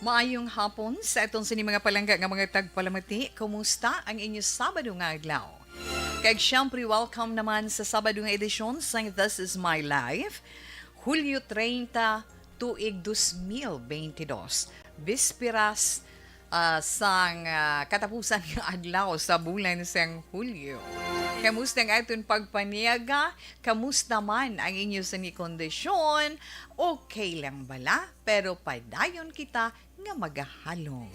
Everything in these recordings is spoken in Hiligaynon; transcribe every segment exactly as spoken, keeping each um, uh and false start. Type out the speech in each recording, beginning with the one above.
Maayong hapon sa aton sini mga palangga nga mga tagpalamati. Kumusta ang inyo Sabado nga adlaw? Kag siyempre, welcome naman sa Sabado nga edisyon sang This Is My Life, Hulyo treinta, tuig dos mil beintidos. Bisperas, ah, sang, ah, katapusan nga adlaw sa bulan sang Hulyo. Kamusta ang aton pagpaniaga? Kamusta man ang inyo sini kondisyon? Okay lang bala? Pero padayon kita nga magahalong.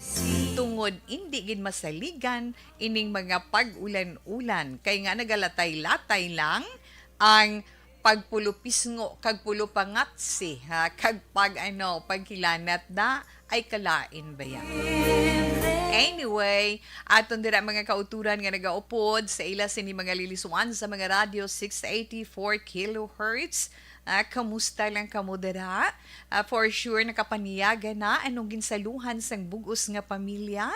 Tungod indi gid masaligan ining mga pag-ulan-ulan, kay nga nagalatay-latay lang ang pagpulo pisngo kag pulo pangatsi, ha, kag pag, ano, pagkilanat na ay kalain ba yan? Anyway, aton dira mga kauturan nga nagaupod sa ila sini mga lilisuan sa mga radyo six eighty-four kilohertz. Ah, kamusta lang kamo dira? Ah, for sure, nakapaniaga na anong ginsaluhan sang bug-os nga pamilya.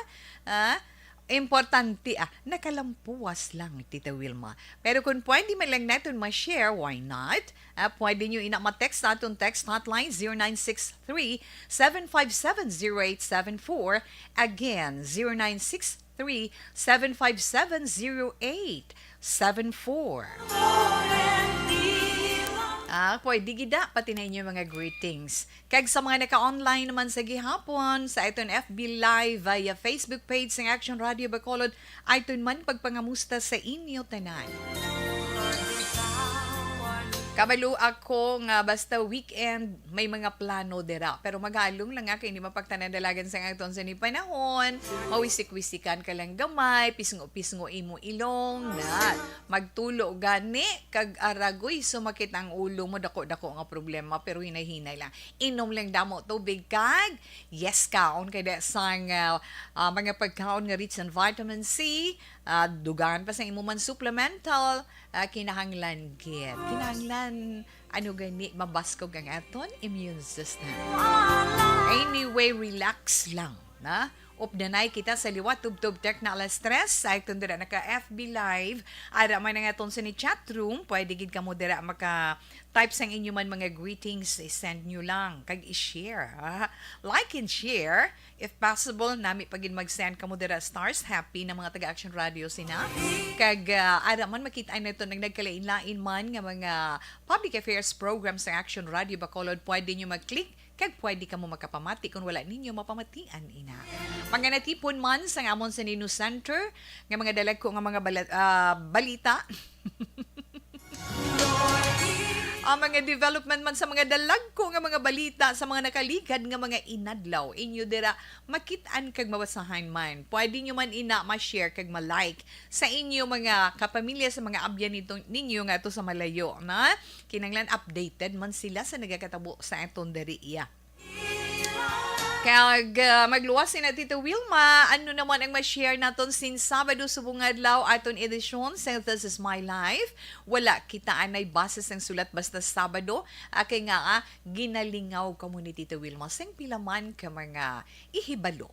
Ah, importante, ah, nakalampuwas lang, Tita Wilma. Pero kung pwede man lang naton ma-share, why not? Ah, pwede nyo ina ma-text sa aton text hotline, zero nine six three, seven five seven, zero eight seven four. Again, zero nine six three, seven five seven, zero eight seven four. Ah, pwede gid na, pati na inyo mga greetings. Kag sa mga naka-online naman sa gihapon, sa aton F B Live via Facebook page sang Action Radio Bacolod, aton man pagpangamusta sa inyo tanan. Kabalo ako nga basta weekend, may mga plano dira. Pero magalong lang nga kay hindi mapagtanandalagan sang aton sini panahon. Mawisik-wisikan ka lang gamay, pisngo-pisngo imo ilong, na. Magtulo gani, kag aragoy, sumakit ang ulo mo, dako-dako nga problema, pero hinay-hinay lang. Inom lang damo tubig, kag yes, kaon kay da sang, ah, ah, mga pagkaon nga rich in vitamin C, ah, dugaan pa sa imo man supplemental, ah, kinahanglan gid. Kinahanglan, ano gani, mabaskog ang aton immune system. Anyway, relax lang, na? Updanay kita sa liwat, tubtob tek na alas tres, sa itong dira naka F B Live. Ara man ang aton sa ni chat room, pwede gid kamo dira maka-type sang inyo man mga greetings, i-send nyo lang, kag i-share, ha? Like and share, if possible, nami pa gid mag-send kamo dira stars, happy na mga taga Action Radio sina. Kag, ah, ara man makita nato nang nagkalain-lain man nga mga public affairs programs sa Action Radio Bacolod, pwede nyo mag-click kag pwede kamo makapamati kung wala ninyo mapamatian ina. Mga natipon man sang amon sa Nino Center nga mga dalagko nga mga bala-, ah, balita. Ang mga development man sa mga dalagko nga mga balita sa mga nakaligad nga mga inadlaw, inyo dira makit-an kag mabasahan man. Pwede nyo man ina ma-share kag ma-like sa inyo mga kapamilya, sa mga abyan nito, ninyo nga to sa malayo, na kinanglan updated man sila sa nagakatabo sa aton diri iya. Kag, ah, magluwas na, Tito Wilma, ano naman ang ma-share naton sin Sabado subong nga adlaw, aton edisyon sa This Is My Life? Wala kita anay base sang sulat basta Sabado, ah, kay nga, ah, ginalingaw kamo ni Tito Wilma sang pila man ka mga ihibalo.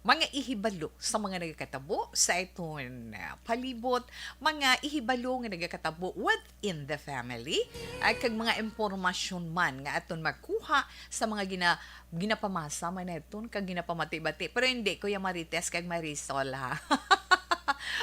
Mga ihibalo sa mga nagakatabo sa aton, ah, palibot, mga ihibalo nga nagakatabo within the family, ah, kag mga impormasyon man nga aton makuha sa mga gina-, ginapamasa man naton kag ginapamati-bati. Pero hindi, Kuya Marites kag Marisol, ha?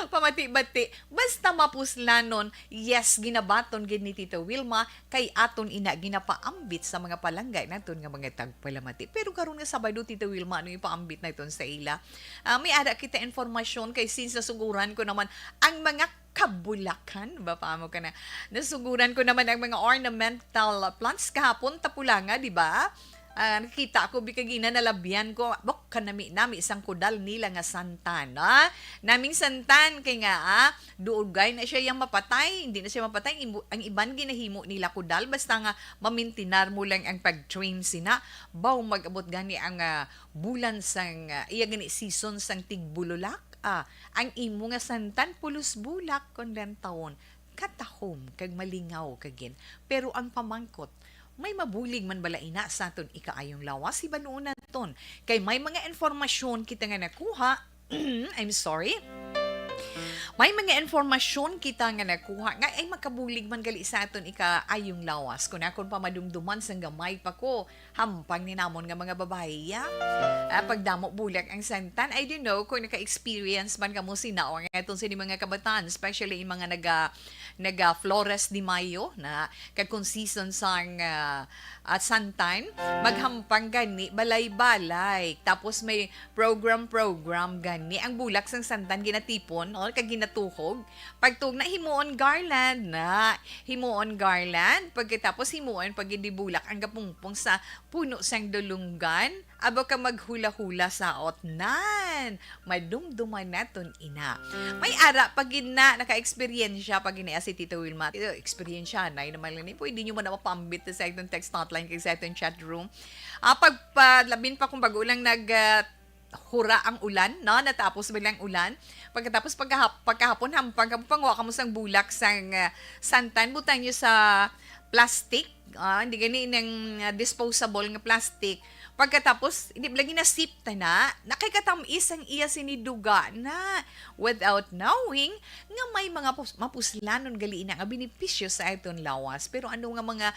Pamati-bati, basta mapuslanon, yes, ginabaton gid ni Tita Wilma, kay aton ina ginapaambit sa mga palangga naton nga mga tagpalamati. Pero karon nga Sabado, Tita Wilma, ano ipaambit naton sa ila? Ah, may ara kita informasyon kay since nasuguran ko naman ang mga kabulakan, ba pa mo ka na? Nasuguran ko naman ang mga ornamental plants kahapon, tapulanga, di ba? Ah, nakita ko, bikagina, nalabyan ko, bok, kanami-nami sang kudal nila nga santan, ha? Naming santan, kay nga, ah, duugay na siya yang mapatay, hindi na siya mapatay, ang ibu-, ang iban ginahimo nila kudal, basta nga mamintinar mo lang ang pag-train sina, baw mag-abot gani ang, ah, bulan sang, ah, iya gani season sang tigbululak, ah, ang imo nga santan pulos bulak kon dantawon, katahom kag malingaw ka gid. Pero ang pamangkot, may mabulig man bala ina sa aton ikaayong lawas? Hibaluon naton, kay may mga informasyon kita nga nakuha, I'm sorry, May mga informasyon kita nga nakuha nga ay makabulig man gali sa aton ikaayong lawas. Kung akon pa madumduman sang gamay pa ko, hampang ni namon nga mga babayi, ya. Ah, pagdamo bulak ang santan. I don't know kung naka-experience man kamo sina o ang aton sini mga kabataan, especially yung mga naga, naga Flores de Mayo na kag kung season sang, ah, ah, santan, maghampang gani balay-balay. Tapos may program-program gani. Ang bulak sang santan ginatipon, no, kag ginatuhog. Pagtugna, himuon garland na. Himuon garland. Pagkatapos, himuon pag hindi bulak ang gapungpong sa puno sang dulunggan. Aba ka maghula-hula sa otnan. Madumduman naton ina. May ara pag gina naka-eksperyensya pag gina si Tita Wilma. Eksperyensya na naman lang ni. Pwede nyo mo na mapambit sa itong text hotline kag sa itong chat room. Ah, pag, pa, labin pa kung bago lang nag, ah, hura ang ulan, no? Natapos ba lang ulan? Pagkatapos, pagkahap-, pagkahapon, hampang ka, pangwa ka mo sang bulak, sang, ah, santan, butang nyo sa plastic. Ah, hindi gani nang, ah, disposable nga plastic. Pagkatapos, hindi lagi nasip ta na, nakikatamis ang iya siniduga na without knowing nga may mga pus-, mapuslanon gali ina nga benepisyo sa aton lawas. Pero ano nga mga,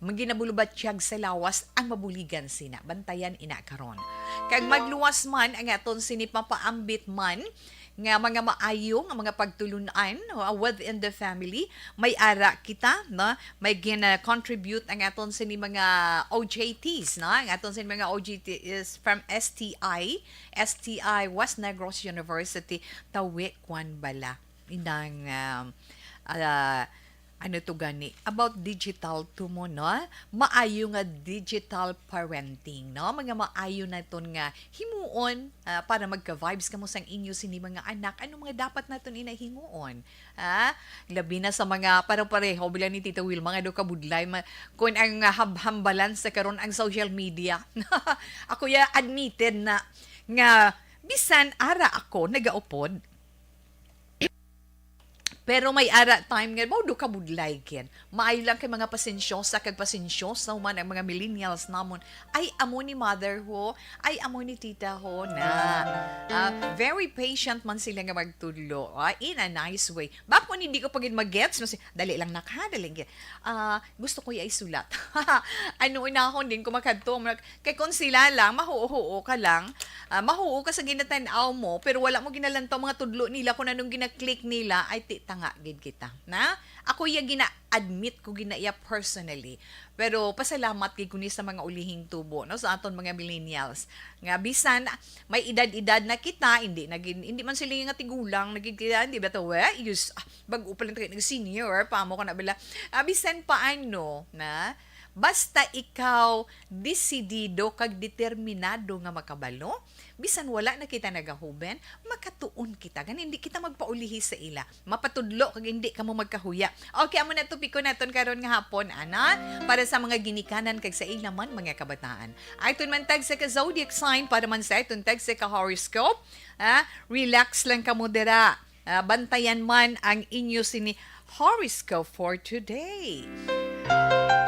mga ginabulubatyag sa lawas ang mabuligan sina? Bantayan ina karon. Kag magluwas man ang aton sini papaambit man nga mga maayo nga mga pagtulun-an, uh, within the family, may ara kita, no? May gina-contribute ang aton sini mga O J Ts, no? Ang aton sini mga O J T is from S T I, S T I West Negros University, tawi kwan bala. Inang, um, ah, ano to gani? About digital to mo, no? Maayo nga digital parenting, no? Mga maayo naton nga himuon, ah, para magka-vibes kamo sang inyo sini mga anak. Ano mga dapat naton ina himuon? Ha? Labi na sa mga pare-pareho, bilang ni Tita Wilma, nga daw kabudlay, ma-, kung ang, ah, hab-, hambalan sa karon ang social media. Ako ya admitted na nga bisan ara ako nagaupod, pero may ara time nga, mao do kabudlay, Ken. Maayo lang kay mga pasensyosa kag pasensyosa man ang mga millennials namon. Ay, amo ni mother ho. Ay, amo ni tita ho na. Ah, very patient man sila nga magtudlo. Ah, in a nice way. Bako ni di ko pa gid magets, mas, "Dali lang, nak, ha? Dali lang." Ah, gusto ko ya isulat. Ano, unahon din ko makadto. Kay kung sila lang, mahuo-huo ka lang, ah, mahuo ka sa ginatan-aw mo, pero wala mo ginalantaw mga tudlo nila kung anong gina-click nila, ay ti tanga gid kita. Na? Ako ya gina-admit ko gina iya personally. Pero pasalamat gid ko ni sa mga ulihing tubo, no, sa aton mga millennials. Nga bisan may edad-edad na kita, hindi na gid, hindi man sila nga tigulang na gid kita, hindi ba to, eh? Yus-, ah, bago pa lang tayo nag-senior, pa mo ko na bala. Ah, bisan pa ano, na? Basta ikaw desidido kag determinado nga makabalo, bisan wala na kita nagahuben, makatuon kita. Gani, hindi kita magpaulihi sa ila. Mapatudlo kag hindi kamo magkahuya. Okay, amo na topiko naton karon nga hapon, ana, para sa mga ginikanan kag sa ila man mga kabataan. Ayton man tag sa ka zodiac sign para man sa ayton tag sa ka horoscope. Ah, relax lang kamo dira. Ah, bantayan man ang inyo sini horoscope for today.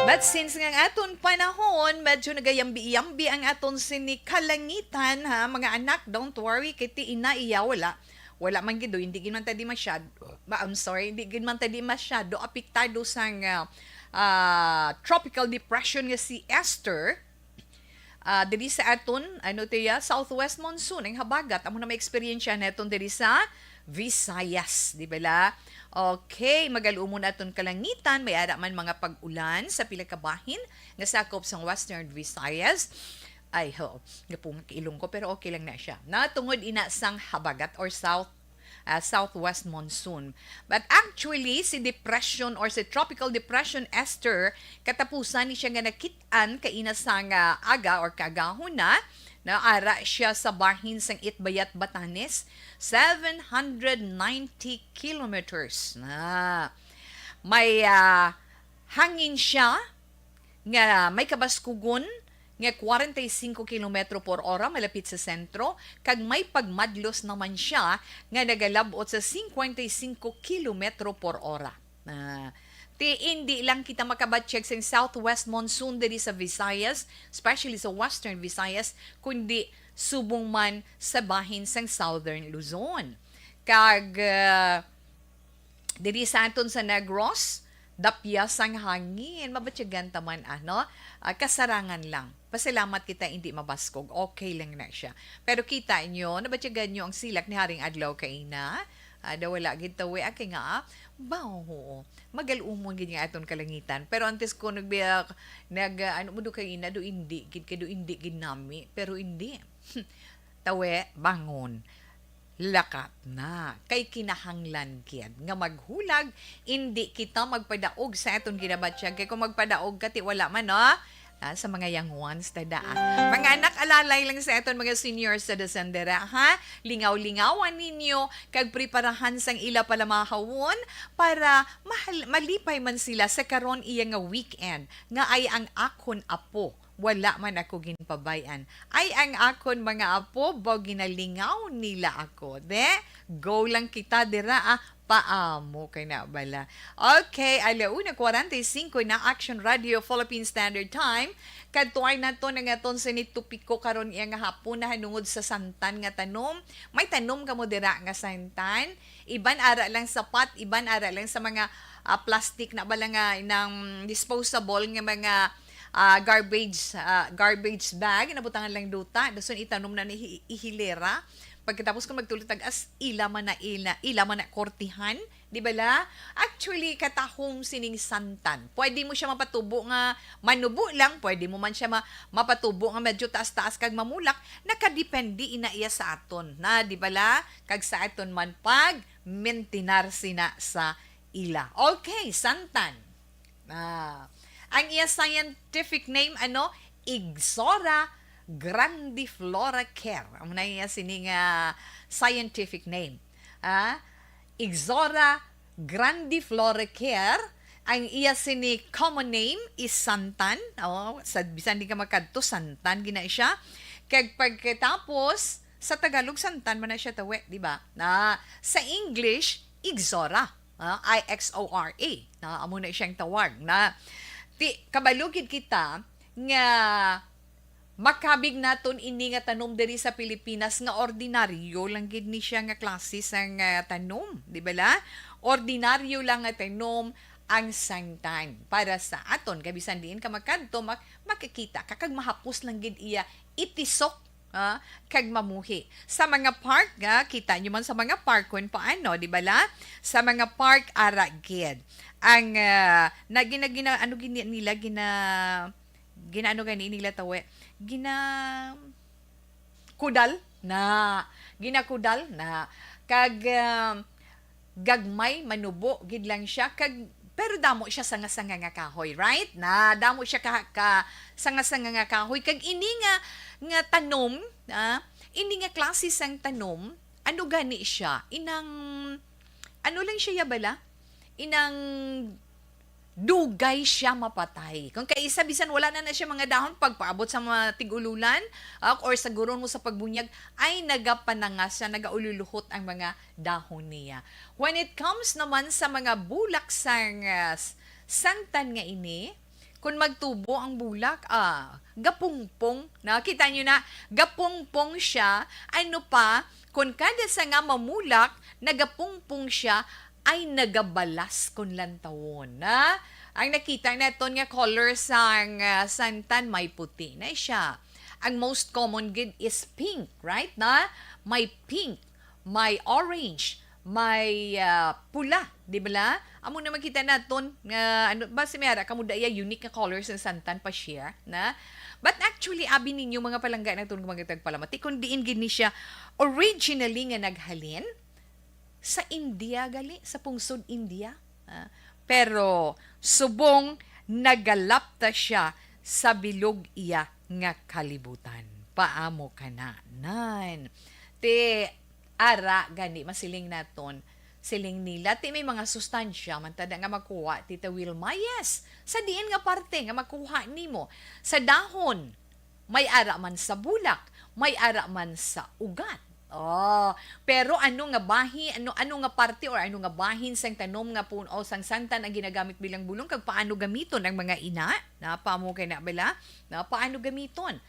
But since nga ang aton panahon, medyo nagayambi-yambi ang aton sini kalangitan, ha, mga anak, don't worry, kay ti ina iya wala. Wala man gid, hindi gid man ta di masyado, ma-, I'm sorry, hindi gid man ta di masyado apektado sang, ah, ah, tropical depression nga si Esther. Ah, diri sa aton, ano to ya, southwest monsoon ang habagat. Amo na may eksperyensya naton diri sa Visayas, di ba la? Okay, magalumo na aton kalangitan, may ara man mga pag-ulan sa pila ka bahin nga sakop sang Western Visayas. Ay, ho, napungak ilong ko, pero okay lang na siya. Na tungod ina sang habagat or south, ah, southwest monsoon. But actually, si depression or si Tropical Depression Esther, katapusan ni siya nga nakit-an kaina sang aga or kaagahon na, naara siya sa bahin sang Itbayat, Batanes, seven hundred ninety kilometers na. May, ah, hangin siya nga may kabaskugon nga kwarenta y singko kilometro por ora malapit sa sentro, kag may pagmadlos naman siya nga nagalab-ot sa singkwenta y singko kilometro por ora. Ah, ti, indi lang kita makabatyag sa southwest monsoon diri sa Visayas, especially sa Western Visayas, kundi subong man sa bahin sang Southern Luzon. Kag, ah, diri sa aton sa Negros, dapya sang hangin, mabatyagan ta man, ah, no? Ah, kasarangan lang. Pasalamat kita, hindi mabaskog. Okay lang na siya. Pero kita nyo, nabatyagan nyo ang silak ni Haring Adlaw kaina? Ah, daw wala gid tawi, ah, kay nga, ah, ba, oo. Magal-umon gid nga aton kalangitan. Pero antes ko nagbiya-, nag, ah, ano mo do kaina, do hindi gid, kay do hindi gid nami. Pero hindi. Tawi, bangon. Lakat na. Kay kinahanglan gid nga maghulag, indi kita magpadaog sa aton ginabatyag. Kay kung magpadaog ka, ti wala man, no? Ah, sa mga young ones, tada, ah. Mga anak, alalay lang sa aton mga seniors sa Descendera, ha? Lingaw-lingawan ninyo, kag preparahan sang ila palamahawon para mahal-, malipay man sila sa karon iya nga weekend, nga ay ang akon apo. Wala man ako ginpabay-an. Ay, ang akon mga apo, baw ginalingaw nila ako. De, go lang kita dira, ah. Paamo kay na bala. Okay, ala una kwarenta y cinco na Action Radio Philippine Standard Time. Kadtuay nato na nga ton sa ni topiko karon iya nga hapon nahanungod sa santan nga tanom. May tanom kamo dira nga santan? Iban ara lang sa pot, iban ara lang sa mga, ah, plastic na bala nga nang disposable nga mga, ah, garbage, ah, garbage bag, nabutangan lang duta, dason itanom na ni hi-, ihilera. Pagkatapos kung magtuloy tag-as, ila man na ila, ila man na kortihan, di bala? Actually, katahom sining santan. Pwede mo siya mapatubo nga manubo lang, pwede mo man siya ma-, mapatubo nga medyo taas-taas kag mamulak, nakadepende ina iya sa aton, na, di bala? Kag sa aton man pag mintinar sina sa ila. Okay, santan. Ah, ang iya scientific name, ano? Ixora grandiflora Kerr. Amo na iya sini nga scientific name. Ah, Ixora grandiflora Kerr. Ang iya sini common name is santan. Oh, sa bisan di ka makadto, santan gina siya. Kag pagkatapos, sa Tagalog, santan man na siya tawi, di ba? Na, sa English, Ixora. Ah, I X O R A. Na, amo na siyang tawag. Na, ti, kabalo gid kita nga makabig naton ini nga tanom diri sa Pilipinas nga ordinaryo lang gid ni siya nga klase sang, ah, tanom, di ba la? Ordinaryo lang nga tanom ang santan para sa aton. Kay bisan diin ka makadto, mak-, makakita ka kag mahapos lang gid iya itisok, ah, kag mamuhi. Sa mga park, ah, kita nyo man sa mga park kung paano, di ba la? Sa mga park, ara gid. Ang, ah, na, gina, gina, ano gini, nila, gina, gina, ano gani nila tawi? Gina, kudal na. Ginakudal na. Kag, ah, gagmay, manubo gid lang siya, kag, pero damo siya sanga-sanga nga kahoy, right? Na damo siya ka, ka sanga-sanga nga kahoy, kag ini nga, nga tanom, ah, ini nga klase sang tanom, ano gani siya? Inang, ano lang siya, ya bala? Inang dugay siya mapatay. Kung kaisa, bisan wala na na siya mga dahon, pagpaabot sa mga tig-ululan, ah, or sa guron mo sa pagbunyag, ay nagapananga siya, nagaululuhot ang mga dahon niya. When it comes naman sa mga bulak sang, ah, s-, santan nga ini, kung magtubo ang bulak, ah, gapungpong. Nakita nyo na, gapungpong siya. Ano pa, kung kada sa nga mamulak, nagapungpong siya, ay nagabalas kon lantawon, na? Ang nakita naton nga color sang, ah, santan, may puti na siya. Ang most common gid is pink, right, na? May pink, may orange, may, ah, pula, di ba la? Amo na makita naton nga, ano, basi may ara kamo daya unique nga color sang santan pa share, na? But actually, abi ninyo, mga palangga naton, mga tagpalamati, kung diin gid ni siya originally nga naghalin, sa India gali, sa pungsod India. Ah, pero subong nagalapta siya sa bilog iya nga kalibutan. Paamo ka na, nan? Ti, ara gani masiling naton, siling nila, ti may mga sustansya man tada nga makuha, Tita Wilma. Yes, sa diin nga parte nga makuha nimo? Sa dahon, may ara man sa bulak, may ara man sa ugat. Oh, pero ano nga bahin, ano, ano nga parte or ano nga bahin sang tanom nga pun-, o sang santan ang ginagamit bilang bulong, kag paano gamiton ang mga ina? Napamo kay na bala? Na paano gamiton?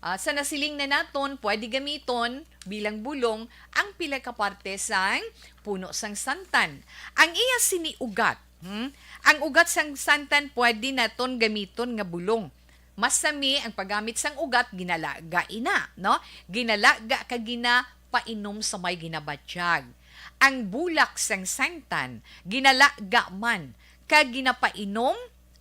Ah, sa nasiling na naton, pwede gamiton bilang bulong ang pila ka parte sang puno sang santan. Ang iya sini ugat, hmm? Ang ugat sang santan pwede naton gamiton nga bulong. Masami ang paggamit sang ugat, ginalaga ina, no? Ginalaga kag ginapainom sa may ginabatyag. Ang bulak sang santan, ginalaga man kag ginapainom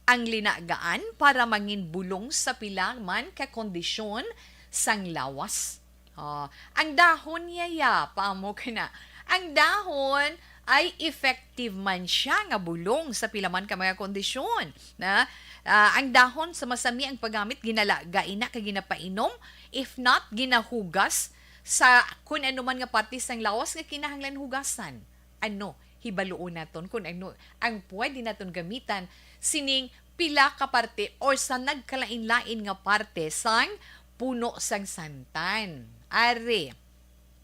ang linagaan para mangin bulong sa pila man ka kondisyon sang lawas. Oh, ang dahon niya, ya, paamo ka na. Ang dahon ay effective man siya nga bulong sa pila man ka mga kondisyon. Na, ah, ang dahon sa masami ang paggamit, ginalaga ina kag ginapainom, if not, ginahugas sa kun ano man nga parte sang lawas nga kinahanglan hugasan. Ano, hibaluon naton kun ano ang pwede naton gamitan sining pila ka parte or sa nagkalain-lain nga parte sang puno sang santan. Are,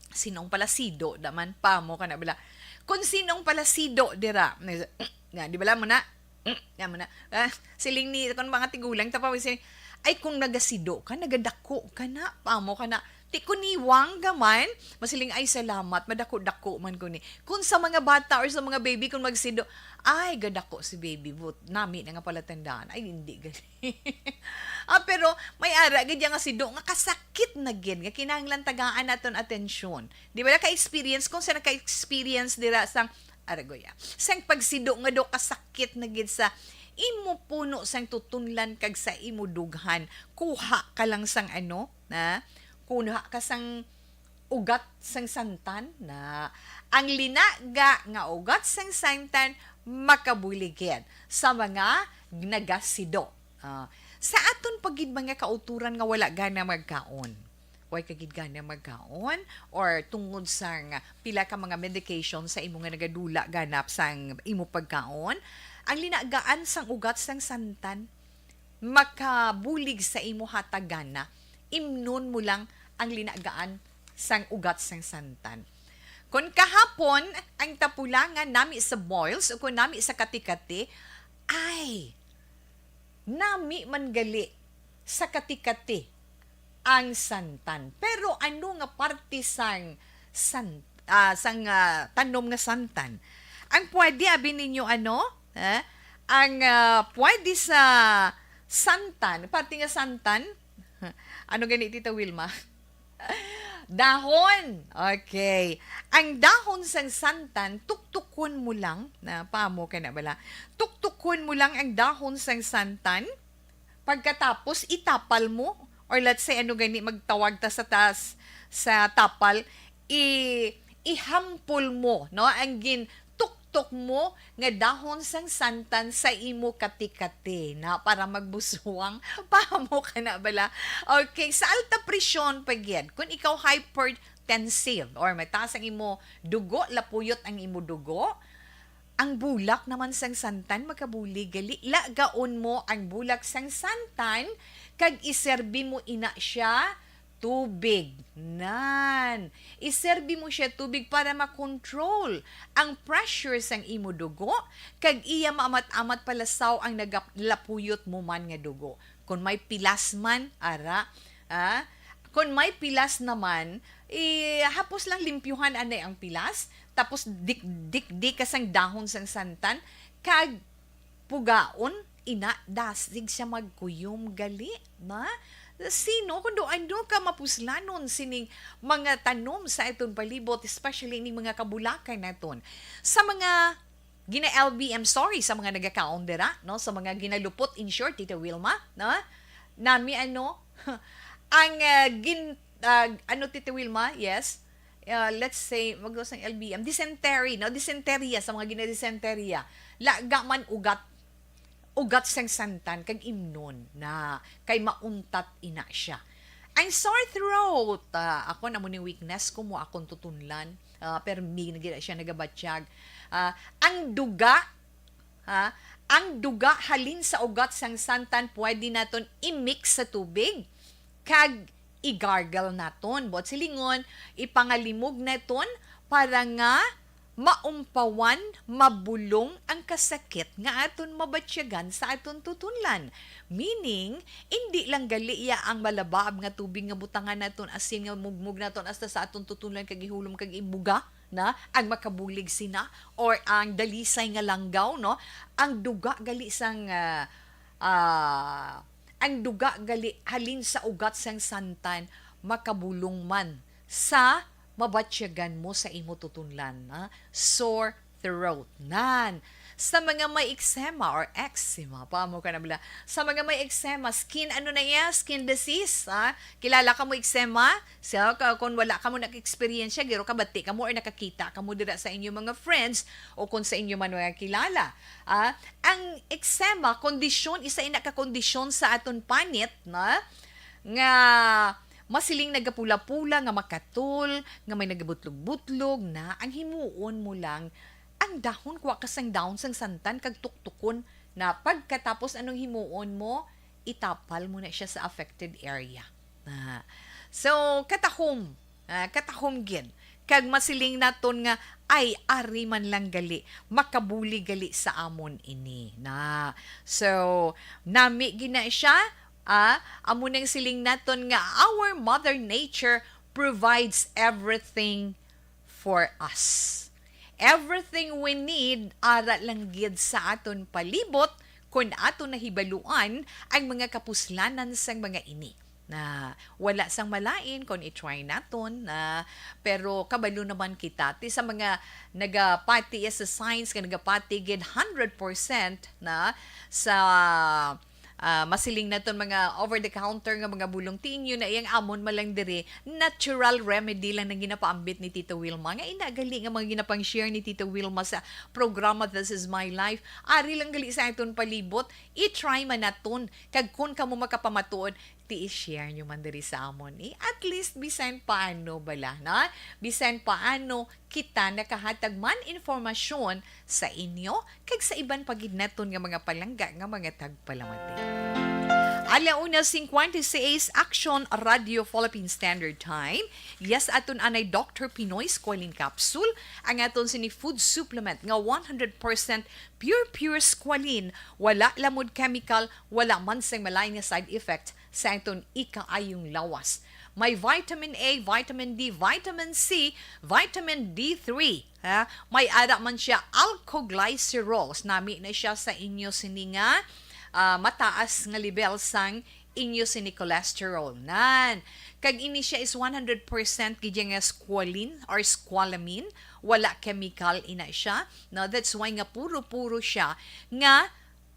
sinong palasido naman, paamo ka na bala? Kung sinong palasido dira, nga, di bala mo na? Nga mo na? Ah, siling ni, kung mga tigulang, tapos siling, "Ay, kung nagasido ka, nagadako ka na, paamo ka na?" Ti kuniwang ka man, masiling, "Ay, salamat, madako-dako man ko ni." Kung sa mga bata or sa mga baby, kung magsido, "Ay, gadako si baby, but nami na nga palatandaan." Ay, hindi gali. Ah, pero may ara gid nga sido nga kasakit na gid, nga kinahanglan tagaan naton atensyon. Di ba, ka-experience, kung sa naka-experience dira sang, aragoya, sang pagsido nga do kasakit na gid sa imo puno sang tutunlan kag sa imo dughan, kuha ka lang sang ano, na? Kuha ka sang ugat sang santan, na? Ang linaga nga ugat sang santan makabulig gid sa mga nagasido. Ah, sa aton pa gid mga kauturan nga wala gana magkaon, way ka gid gana magkaon, or tungod sang pila ka mga medication sa imo nga nagadula ganap sang imo pagkaon, ang linagaan sang ugat sang santan makabulig sa imo hatag gana. Imnon mo lang ang linagaan sang ugat sang santan. Kon kahapon ang tapulangan nami sa boils o kon nami sa kati-kati, ay, nami man gali sa kati-kati ang santan. Pero ano nga parte sang san-, ah, sang, ah, tanom nga santan? Ang pwede, abi ninyo, ano? Eh? Ang, ah, pwede sa santan, parte nga santan, ano gani, Tita Wilma? Dahon. Okay. Ang dahon sang santan, tuktukon mo lang, na paamo ka na bala? Tuktukon mo lang ang dahon sang santan. Pagkatapos, itapal mo. Or let's say, ano gani, magtawag ta sa taas, sa tapal, i-, ihampol mo, no? Ang gin-, tuktok mo nga dahon sang santan sa imo kati-kati na para magbusuwang. Paamo ka na bala? Okay, sa alta presyon pa gid, kung ikaw hypertensive or mataas ang imo dugo, lapuyot ang imo dugo, ang bulak naman sang santan makabulig gali. Lagaon mo ang bulak sang santan kag iserbi mo ina siya tubig. Nan, iserbi mo siya tubig para makontrol ang pressure sang imo dugo, kag iya maamat-amat palasaw ang nagalapuyot mo man nga dugo. Kon may pilas man, ara, ah, kon may pilas naman, eh, hapos lang limpyuhan anay ang pilas, tapos dik-, dikdik ka sang dahon sang santan, kag pugaon, ina, dasig siya magkuyom gali, na? Sino, kundo ano ka mapuslanon sining mga tanom sa aton palibot, especially ning mga kabulakan naton? Sa mga gina-L B M, sorry, sa mga nagakaon dira, no? Sa mga ginalupot, in short, Tita Wilma, no? Nami, ano, ang, ah, gin-, ah, ano, Tita Wilma, yes? Ah, let's say, wag daw sang L B M, dysentery, no? Dysenteria, sa mga gina-dysenteria. Laga man ugat, ugat sang santan, kag imnon na, kay mauntat ina siya. Ang sore throat, ah, ako na mo ni weakness ko mo akong tutunlan, ah, permi na gid siya nagabatyag. Ah, ang duga, ha? Ang duga halin sa ugat sang santan pwede naton i-mix sa tubig kag i-gargle naton. Buot silingon, ipangalimog naton para nga maumpawan, mabulong ang kasakit nga aton mabatyagan sa aton tutunlan. Meaning, indi lang gali iya ang malabaab nga tubig nga butangan naton, asin nga mugmog naton hasta sa aton tutunlan kag ihulom kag ibuga, na ang makabulig sina, or ang dalisay nga langgaw, no? Ang duga gali sang, ah, ah, ang duga gali halin sa ugat sang santan makabulong man sa mabatyagan mo sa imo tutunlan, na sore throat. Nan, sa mga may eczema or eczema, pa mo ka na bala. Sa mga may eczema, skin, ano na iya? Skin disease, ha? Kilala ka mo eczema? So, ka-, kung wala ka mo nag-experience siya, giro ka bati ka mo or nakakita ka mo dira sa inyo mga friends o kung sa inyo man mga kilala. Ah, ang eczema, kondisyon, isa ina ka kondisyon sa aton panit, na nga masiling nagapula-pula, nga makatol, nga may nagabutlog-butlog, na ang himuon mo lang, ang dahon, kuha ka sang dahon sang santan kag tuktukon, na pagkatapos anong himuon mo, itapal mo na siya sa affected area. Na, so, katahom, ah, katahom gid. Kag masiling naton nga, "Ay, ari man lang gali, makabuli gali sa amon ini." Na, so, nami gid na siya, ah, amo nang siling naton nga our Mother Nature provides everything for us. Everything we need, ara lang gid sa aton palibot, kun aton nahibaluan ang mga kapuslanan sang mga ini. Na wala sang malain kon i-try naton, na, pero kabalo naman kita ti sa mga nagapati sa science nga nagapati gid hundred percent na sa, ah, masiling naton mga over-the-counter nga mga bulong, tingyo na iyang amon man lang diri, natural remedy lang nang ginapaambit ni Tito Wilma. Nga ina gali nga mga ginapang-share ni Tito Wilma sa programa This Is My Life, ari lang gali sa aton palibot, i-try man naton. Kag kun kamo makapamatuod, ti i-share nyo man diri sa amon, eh. At least, bisan paano bala, na? Bisan paano, kita nakahatag man informasyon sa inyo kag sa iban pa gid naton nga mga palangga nga mga tagpalamati. Ala una cincuenta y seis, Action Radio Philippine Standard Time. Yes, aton anay Doctor Pinoy Squalene Capsule, ang aton sini food supplement nga one hundred percent pure, pure squalene, wala lamod chemical, wala man sang malain nga side effect sa aton ikaayong lawas. May vitamin A, vitamin D, vitamin C, vitamin D three, ha? May ara man siya alkoglycerols. Nami na siya sa inyo sini nga, ah, mataas nga level sang inyo sini cholesterol. Nan. Kag ini siya is one hundred percent gid nga squalene or squalamine. Wala chemical ina siya. No, that's why nga puro-puro siya nga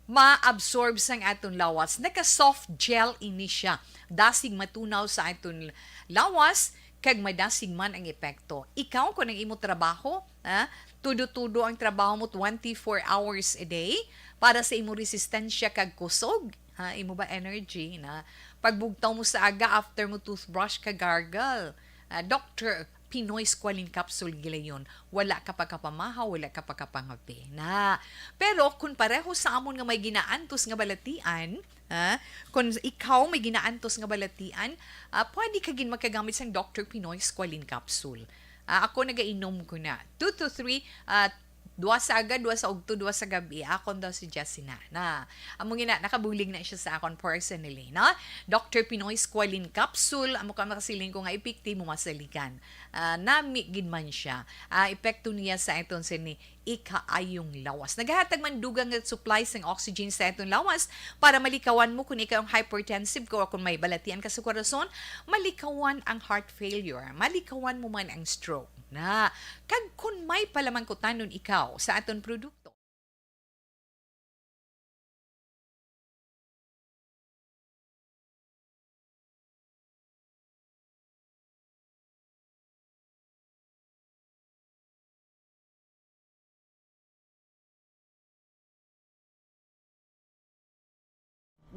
ma-absorb sang aton lawas. Naka-soft gel ini siya. Dasig matunaw sa aton lawas, kag madasig man ang epekto. Ikaw, kung ang imo trabaho, ha, tudo-tudo ang trabaho mo twenty-four hours a day para sa imo resistensya kag kusog, ha, imo ba energy na pagbugtaw mo sa aga after mo toothbrush ka gargle, ah, doctor, Pinoy Squalene Capsule gilayon. Wala ka pagkapamahaw, wala ka pagkapangape. Na. Pero kung pareho sa amon nga may ginaantos nga balatian, ha? Kung ikaw may ginaantos nga balatian, ah, pwede ka gid makagamit sang Doctor Pinoy Squalene Capsule. Ah, ako nagainom ko na. Two to three, ah, dua sa aga, dua sa ugto, dua sa gabi. Akon daw si Jessina. Na, amo nga na, nakabulig na siya sa akon personally, no? Doctor Pinoy Squalene Capsule, amo ka makasiling ko nga epektibo, masaligan. Ah, nami gid man siya. Ah, epekto niya sa aton sini ikaayong lawas. Nagahatag man dugang nga supply sang oxygen sa aton lawas para malikawan mo kung ikaw ang hypertensive ka o kung may balatian ka sa korason, malikawan ang heart failure, malikawan mo man ang stroke. Na, kag kung may palamangkutanon ikaw sa aton produkto,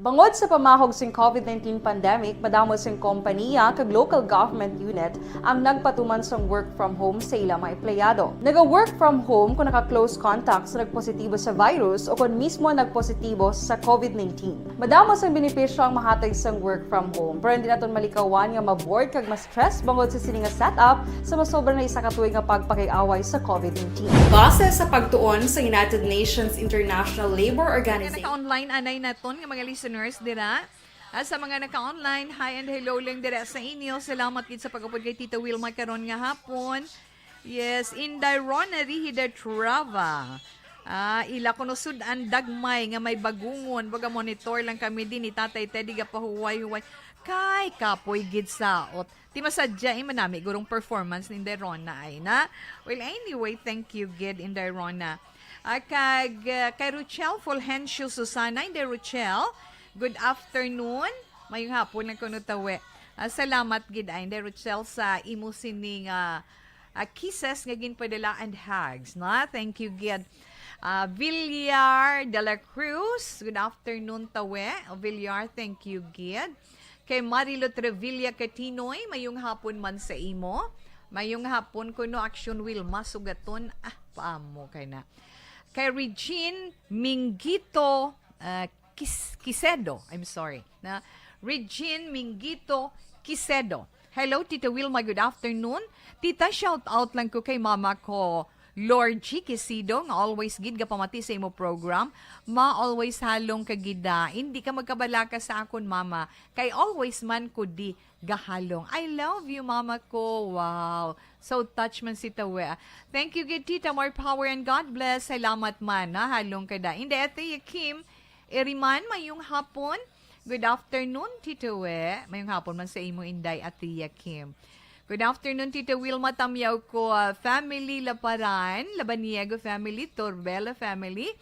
Bangod sa pamahog sing COVID nineteen pandemic, madamo sing kompanya kag local government unit ang nagpatuman sang work from home sa ila mga empleyado. Naga-work from home kung naka-close contact sa nagpositibo sa virus o kon mismo nagpositibo sa COVID nineteen. Madamo sang benepisyo ang mahatag sang work from home, pero hindi naton malikawan nga ma-bored kag ma-stress bangod sa sini nga setup sa masobra na isa ka tuig nga pagpakig-away sa COVID nineteen. Base sa pagtuon sa United Nations International Labor Organization. Naka-online anay naton nga mga listeners dira. Ah, sa mga naka-online, hi and hello lang dira sa inyo. Salamat gid sa pag-upod kay Tita Wilma karon nga hapon. Yes, Inday Rona Rihida Trava. Ah, ila kuno sud-an dagmay nga may bagungon. Baga monitor lang kami din ni Tatay Teddy gapahuway-huway. Kay kapoy gid saot. Ti masadya, eh, manami gurong performance ni Inday Rona ay na. Well, anyway, thank you gid, Inday Rona. Ah, kag, ah, kay Rochelle Fulgencio Susana, Inday Rochelle, good afternoon. Mayong hapon lang kuno tawe. Ah, salamat gid ay, Inday Rochelle, sa imo sining, ah, ah, kisses nga ginpadala and hugs, na. Thank you gid. Ah, Villar de la Cruz, good afternoon tawe. O Villar, thank you gid. Kay Marilo Trevilla Catinoy, mayong hapon man sa imo. Mayong hapon kuno, Action Wilma Sugaton. Ah, paamo kay na. Kay Regine Minggito, ah, Kis-, Kisedo, I'm sorry, na Regine Minggito Kisedo. Hello, Tita Wilma, good afternoon. Tita, shout out lang ko kay mama ko, Lord G Quisido, nga always gid gapamati sa imo program. Ma, always halong ka gid, ah. Hindi ka magkabalaka sa akon, mama, kay always man ko di gahalong. I love you, mama ko. Wow. So touch man si Tawe. Thank you gid, Tita. More power and God bless. Salamat man, ha? Halong ka da. Inday Athea Kim Iriman, mayong hapon. Good afternoon, Tita We. Mayong hapon man sa imo, Inday Athea Kim. Good afternoon, Tita Wilma Tamyaw ko, ah, family Laparan, Labaniego family, Torbela family,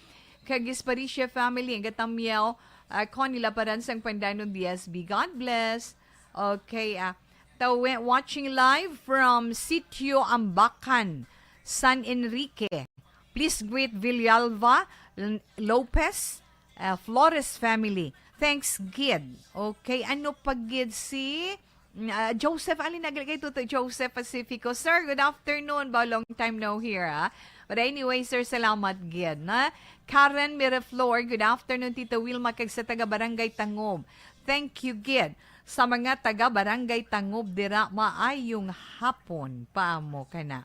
kag Esparicia family, ang gatamyaw, ah, Connie Laparan sang Pandanon D S B. God bless. Okay, ah, tawe-, watching live from Sitio Ambacan, San Enrique. Please greet Villalva L-, Lopez, ah, Flores family. Thanks, gid. Okay, ano pa gid si, mm, ah, Joseph, alin na gid kay Tuto Joseph Pacifico? Sir, good afternoon. Ba, long time no hear, ah. But anyway, sir, salamat gid, na. Karen Miraflor, good afternoon, Tita Wilma, kag sa taga Barangay Tangob. Thank you gid. Sa mga taga Barangay Tangob dira, maayong hapon pa mo kana.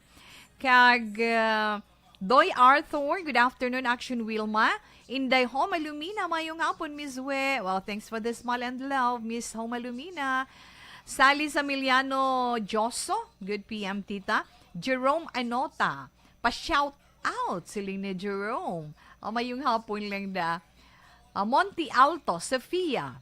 Kag, ah, Doy Arthur, good afternoon, Action Wilma. Inday Homa Lumina, mayong hapon, Miss We. Well, thanks for the smile and love, Miss Homa Lumina. Sally Zamiliano Joso, good P M, tita. Jerome Anota, pa-shout out, siling ni Jerome. O, mayong hapon lang da. Ah, Monte Alto, Sofia.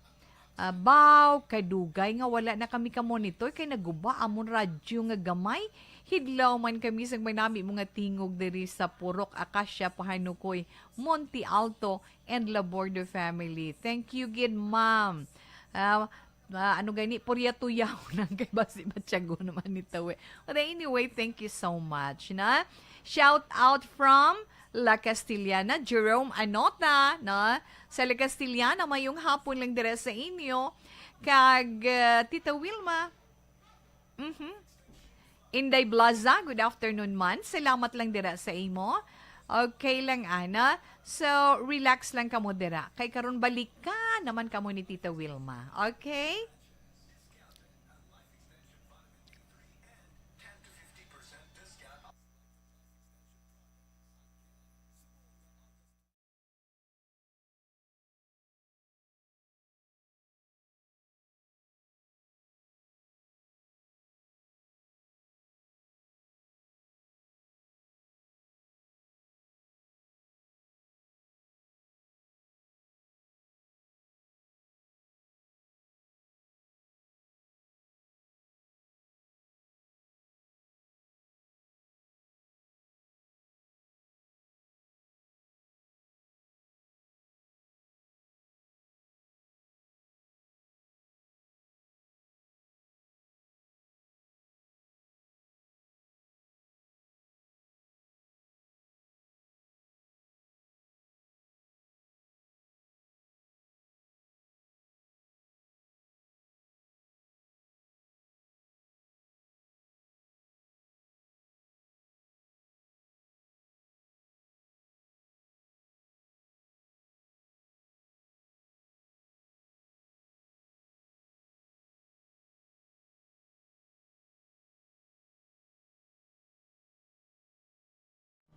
Ah, baw, kadugay nga wala na kami ka-monitor kay naguba amon radyo nga gamay. Hidlaw man kami sang manami mga tingog diri sa Purok Acacia, Pahanukoy, Monte Alto, and Laborde family. Thank you gid, ma'am. Ah, ah, ano gani, purya tuyaw lang kay basi matyago naman ni Tawe. But anyway, thank you so much, na. Shout out from La Castellana, Jerome Anota, no? Sa La Castellana, mayong hapon lang dira sa inyo. Kag, uh, Tita Wilma. Mhm. Inday Blaza, good afternoon man. Salamat lang dira sa imo. Okay lang, ana. So, relax lang kamo dira. Kay karon balikan naman kamo ni Tita Wilma. Okay?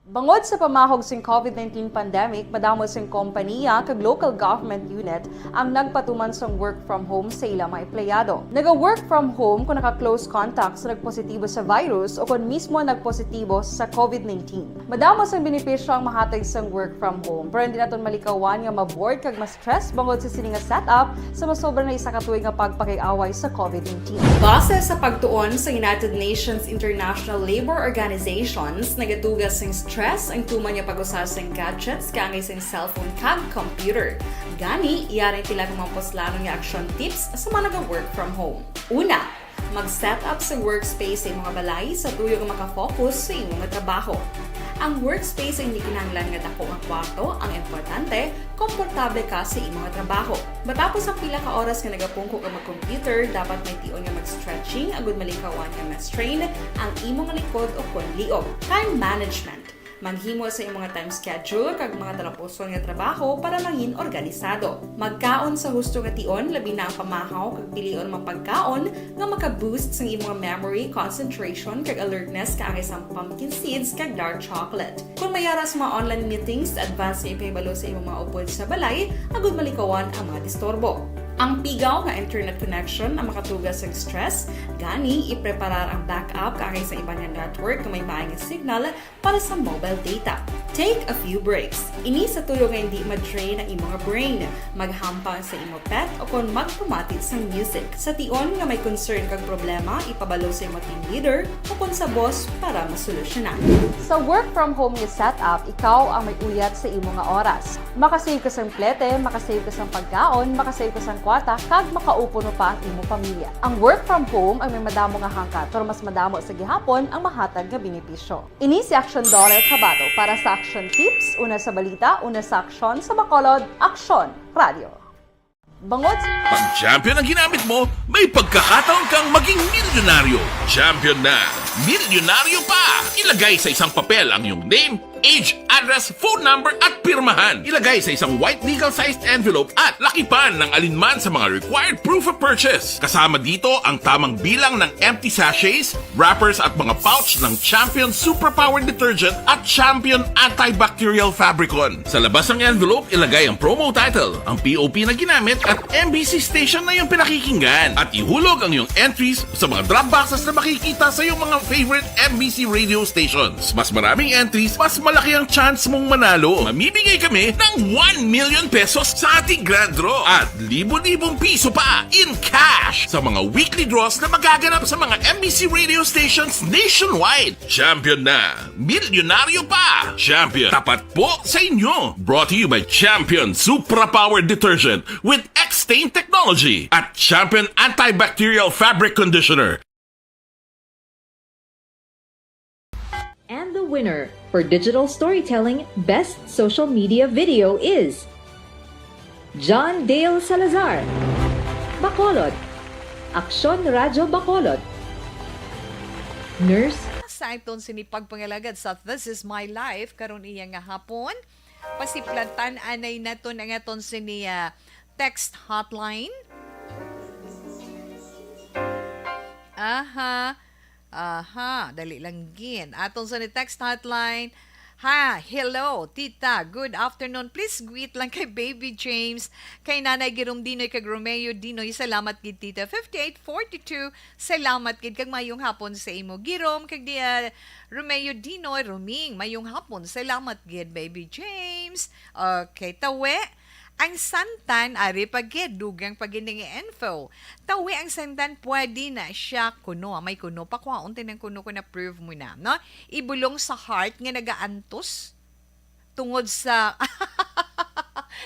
Bangod sa pamahog sing COVID nineteen pandemic, madamo sing kompaniya kag local government unit ang nagpatuman sang work from home sa ila mga empleyado. Naga-work from home kung naka-close contact sa nagpositibo sa virus o kon mismo nagpositibo sa COVID nineteen. Madamo sang benepisyo ang mahatag sang work from home, pero hindi naton malikawan nga ma-bored kag ma-stress bangod sa sini nga setup sa masobra na isa ka tuig nga pagpakig-away sa COVID nineteen. Base sa pagtuon sa United Nations International Labour Organizations, nagatugas sing stress ang tuman nga pag-usa sing gadgets kaangay sing cellphone kag computer. Gani, yari ang pila ka mga puslanon nga action tips sa mga naga-work from home. Una, mag-set up sa workspace sa imong balay sa tuyo nga makafocus sa imo nga trabaho. Ang workspace ay hindi kinahanglan nga dako nga kwarto, ang importante, komportable ka sa imo nga trabaho. Matapos ang pila ka oras nga nagapungko ka mag-computer, dapat may tion nga mag-stretching agud malikawan nga ma-strain ang imo nga likod o kon liog. Time management. Maghimo sa imong mga time schedule kag mga talapuson nga trabaho para mangin organisado. Magkaon sa husto nga tion, labi na ang pamahaw kag pilion mga pagkaon nga maka-boost sang imong memory, concentration, kag alertness kaangay sang pumpkin seeds kag dark chocolate. Kon may ara sa mga online meetings, advance nga ipahibalo sa imong mga upod sa balay agud malikawan ang mga disturbo. Ang pigaw nga internet connection ang makatugas sang stress, gani ipreparar ang backup kaangay sa iban nga network nga may maay nga signal para sa mobile data. Take a few breaks. Ini sa tuyo nga hindi ma-drain ang imo nga brain. Maghampang sa imo pet o kon magpamati sang music. Sa tion nga may concern kag problema, ipabalo sa imo team leader o kon sa boss para masolusyonan. Sa work from home nga setup, ikaw ang may uyat sa imo nga oras. Makasave ka sang plete, makasave ka sang pagkaon, makasave ka sang kwarta, kag makaupo pa ang imo pamilya. Ang work from home ang may madamo nga hangkat, pero mas madamo sa gihapon ang mahatag nga benepisyo. Ini si Action Dollar Kabato para sa Action Tips, una sa balita, una sa aksyon, sa Bacolod, Aksyon Radio. Bangod sa Pag champion ang ginamit mo, may pagkakataon kang maging milyonaryo. Champion na, milyonaryo pa! Ilagay sa isang papel ang iyong name, age, address, phone number, at pirmahan. Ilagay sa isang white legal-sized envelope at lakipan ng alinman sa mga required proof of purchase. Kasama dito ang tamang bilang ng empty sachets, wrappers, at mga pouch ng Champion Superpower Detergent at Champion Antibacterial Fabricon. Sa labas ng envelope, ilagay ang promo title, ang P O P na ginamit, at M B C station na iyong pinakikinggan. At ihulog ang iyong entries sa mga drop boxes na makikita sa iyong mga favorite M B C radio stations. Mas maraming entries, mas malaki ang chance mong manalo. Mamimigay kami ng one million pesos sa ating grand draw at libo-libong piso pa in cash sa mga weekly draws na magaganap sa mga M B C radio stations nationwide. Champion na! Milyonaryo pa! Champion, tapat po sa inyo! Brought to you by Champion Supra Power Detergent with X-Stain Technology at Champion Antibacterial Fabric Conditioner. And the winner for Digital Storytelling Best Social Media Video is John Dale Salazar, Bacolod, Aksyon Radyo Bacolod, Nurse Sa aton sini pagpangalagad sa This Is My Life karon iya nga hapon, pasiplatan anay naton ang aton sini ah, text hotline. Aha. Aha, dali lang gid. Aton sa ni text hotline. Ha, hello, tita. Good afternoon. Please greet lang kay Baby James, kay Nanay Girom Dinoy, kag Romeo Dinoy. Salamat gid, tita. Fifty-eight forty-two. Salamat gid kag mayong hapon sa imo, Girom, kag dia Romeo Dinoy. Roming, mayong hapon. Salamat gid, Baby James. Okay, tawe. Ang santan, ari pa gid, dugang pa gid nga info. Tawi ang santan, pwede na siya kuno. May kuno pa, kuhaon tinang kuno ko na prove mo na, no? Ibulong sa heart nga nagaantos tungod sa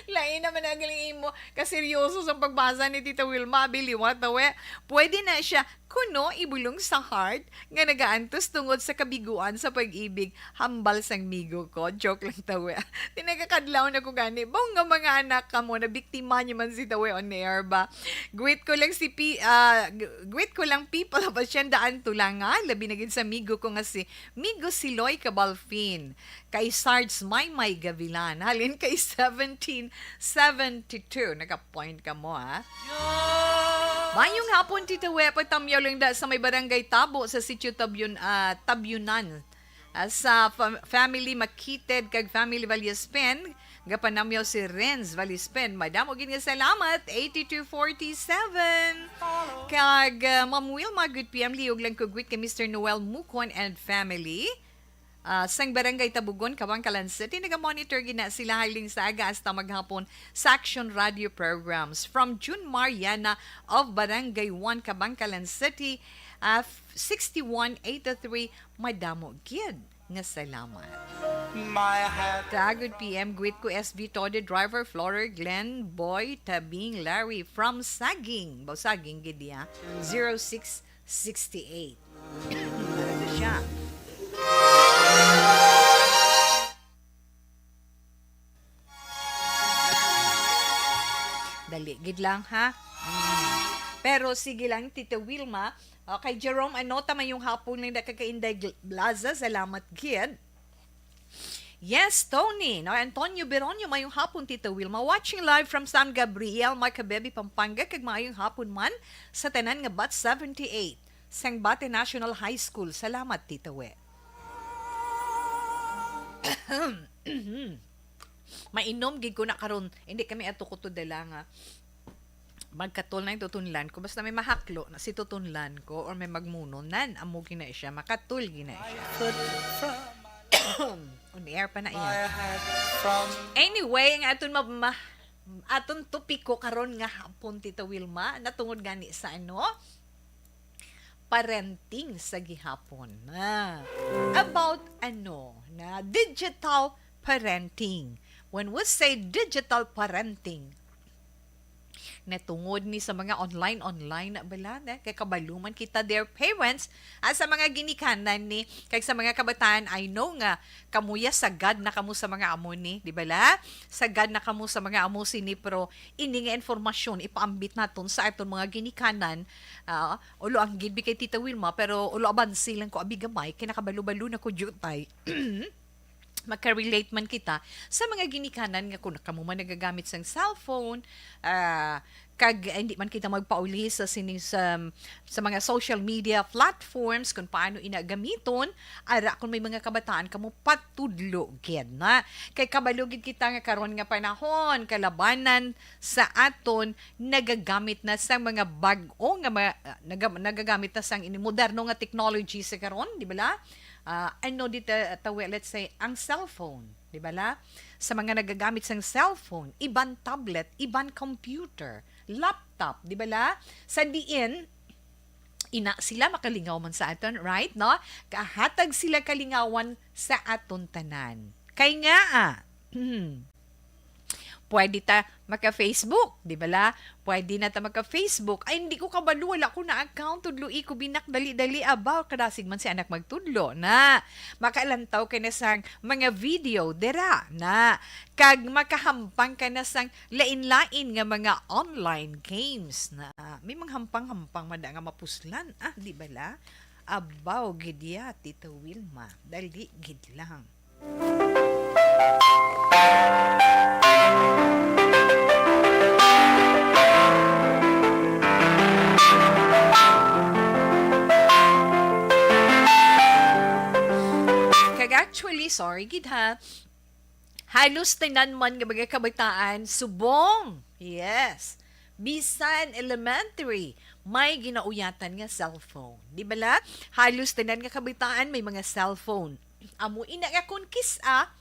lain naman ang galing imo. Kaseryoso sa pagbasa ni Tita Wilma, abi liwat tawi. Pwede na siya kuno ibulong sa heart nga nagaantos tungod sa kabiguan sa pag-ibig, hambal sang migo ko. Joke lang, tawe. Tinagakadlaw na ko gani. Bong nga mga anak kamo, nabiktima niyo man si tawe on air ba? Greet ko lang si P, ah, g- greet ko lang people of Hacienda Antulanga, labi na gid sa migo ko nga si Migo Siloy Cabalfin, kay Sarge Maymay Gavilan, halin kay seventeen seventy-two. Naka-point ka mo, ha? Mayong hapon, Tita We. Pagtamyaw lang da sa may barangay Tabo sa Sitio Tabyun, ah, Tabyunan. Ah, sa fam-, family Makited kag family Valispen, gapanamyaw si Renz Valispen. Madamo gid nga salamat, eighty-two forty-seven. Kag, ah, Ma'am Wilma, good P M, liog lang ko greet kay Mister Noel Mukon and family. Ah, sang Barangay Tabugon, Kabankalan City, naga-monitor gid na sila halin sa aga hasta maghapon sa Action Radio programs. From June Mariana of Barangay one, Kabankalan City, ah, f-, sixty-one eighty-three, madamo gid nga salamat. My hat. Kag good P M, greet ko S V Tode, driver, Florer, Glenn, Boy, Tabing, Larry, from Saging. Baw Saging gid iya. Zero six sixty-eight. Ano na siya? Dali, gid lang, ha? Mm. Pero sige lang, Tita Wilma. Okay, Jerome Anota, mayong hapon lang na kaka Inday Gl-, Blaza. Salamat, gid. Yes, Tony. No, Antonio Beronio, mayong hapon, Tita Wilma. Watching live from San Gabriel, Macabebe, Pampanga. Kag maayong hapon man sa tanan nga batch seventy-eight sang Bate National High School. Salamat, Tita We. Mainom gid ko na karon. Hindi kami ato ko to dala nga magkatol na yung tutunlan ko. Basta may mahaklo na si tutunlan ko or may magmuno, nan, amo gina siya. Makatol gina siya. On air pa na iya. Anyway, ang aton ma-, ma-, aton topiko karon nga hapon, Tita Wilma, natungod gani sa ano? Parenting sa gihapon. Ah, about ano na digital parenting. When we say digital parenting, natungod ni sa mga online-online na bala, na kay kabalo man kita, dear parents, ah, sa mga ginikanan ni, kag sa mga kabataan, I know nga kamuya sagad na kamo sa mga amo ni, di bala? Sagad na kamo sa mga amo sini, pero ini nga informasyon ipaambit naton sa aton mga ginikanan, ah, ulo ang gid kay Tita Wilma, pero ulo abansi lang ko abi gamay, kay nakabalo-balo na ko jutay. Magka-relate man kita sa mga ginikanan nga kung kamo man nagagamit sang cellphone, ah, kag, eh, hindi man kita magpauli sa sini, sa, sa mga social media platforms kung paano ina gamiton, ara kung may mga kabataan kamo patudlo gid na. Kay kabalo gid kita nga karon nga panahon, kalabanan sa aton nagagamit na sang mga bag-o nga mga, ah, naga-, nagagamit na sang ini moderno nga technology sa karon, di bala? Ah, ano dito, tawi, let's say, ang cellphone, di bala? Sa mga nagagamit sang cellphone, iban tablet, iban computer, laptop, di bala? Sa diin, ina sila makalingaw man sa aton, right, no? Kahatag sila kalingawan sa aton tanan. Kay nga, ah, hmm, pwede ta maka-Facebook, di bala? Pwede na ta maka-Facebook. Ay, hindi ko kabalo, wala ko na account. Tudloi ko binak dali-dali. Abaw, kadasig man si anak magtudlo na. Makalantaw ka na sang mga video, dira na. Kag makahampang ka na sang lain-lain nga mga online games na. May mga hampang-hampang man da nga mapuslan. Ah, di bala? Abaw, gid ya, Tita Wilma. Dali, gid lang. Kag actually, sorry gid ha, halos tanan man nga mga kabataan subong. Yes. Bisan elementary, may ginauyatan nga cellphone. Di bala? Halos tanan nga kabataan may mga cellphone. Amo ina nga kon kis-a,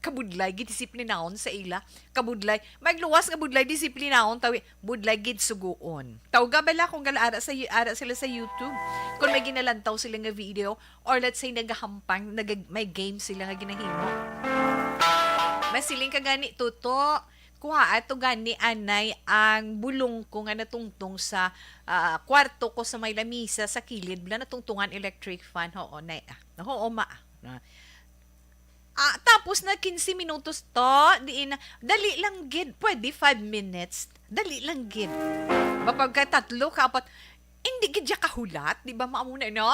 kabudlay gid disiplinahon sa ila. Kabudlay, magluwas nga budlay disiplinahon, tawi, budlay gid suguon. Tawga bala kung gala ara sa, ara sila sa YouTube. Kung may ginalantaw sila nga video, or let's say nagahampang, naga-, may game sila nga ginahimo. Masiling ka gani, Tuto, kuha ato gani anay ang bulong ko nga natungtong sa, ah, kwarto ko sa may lamisa sa kilid, bala natungtungan electric fan. Oo, nay, ah. Oo, ma. Ah. Ah, tapos na quince minutos to, diin na, dali lang gid, pwede five minutes, dali lang gid. Mapagka tatlo, kaapat, hindi gid siya kahulat, di ba, maamo na, no?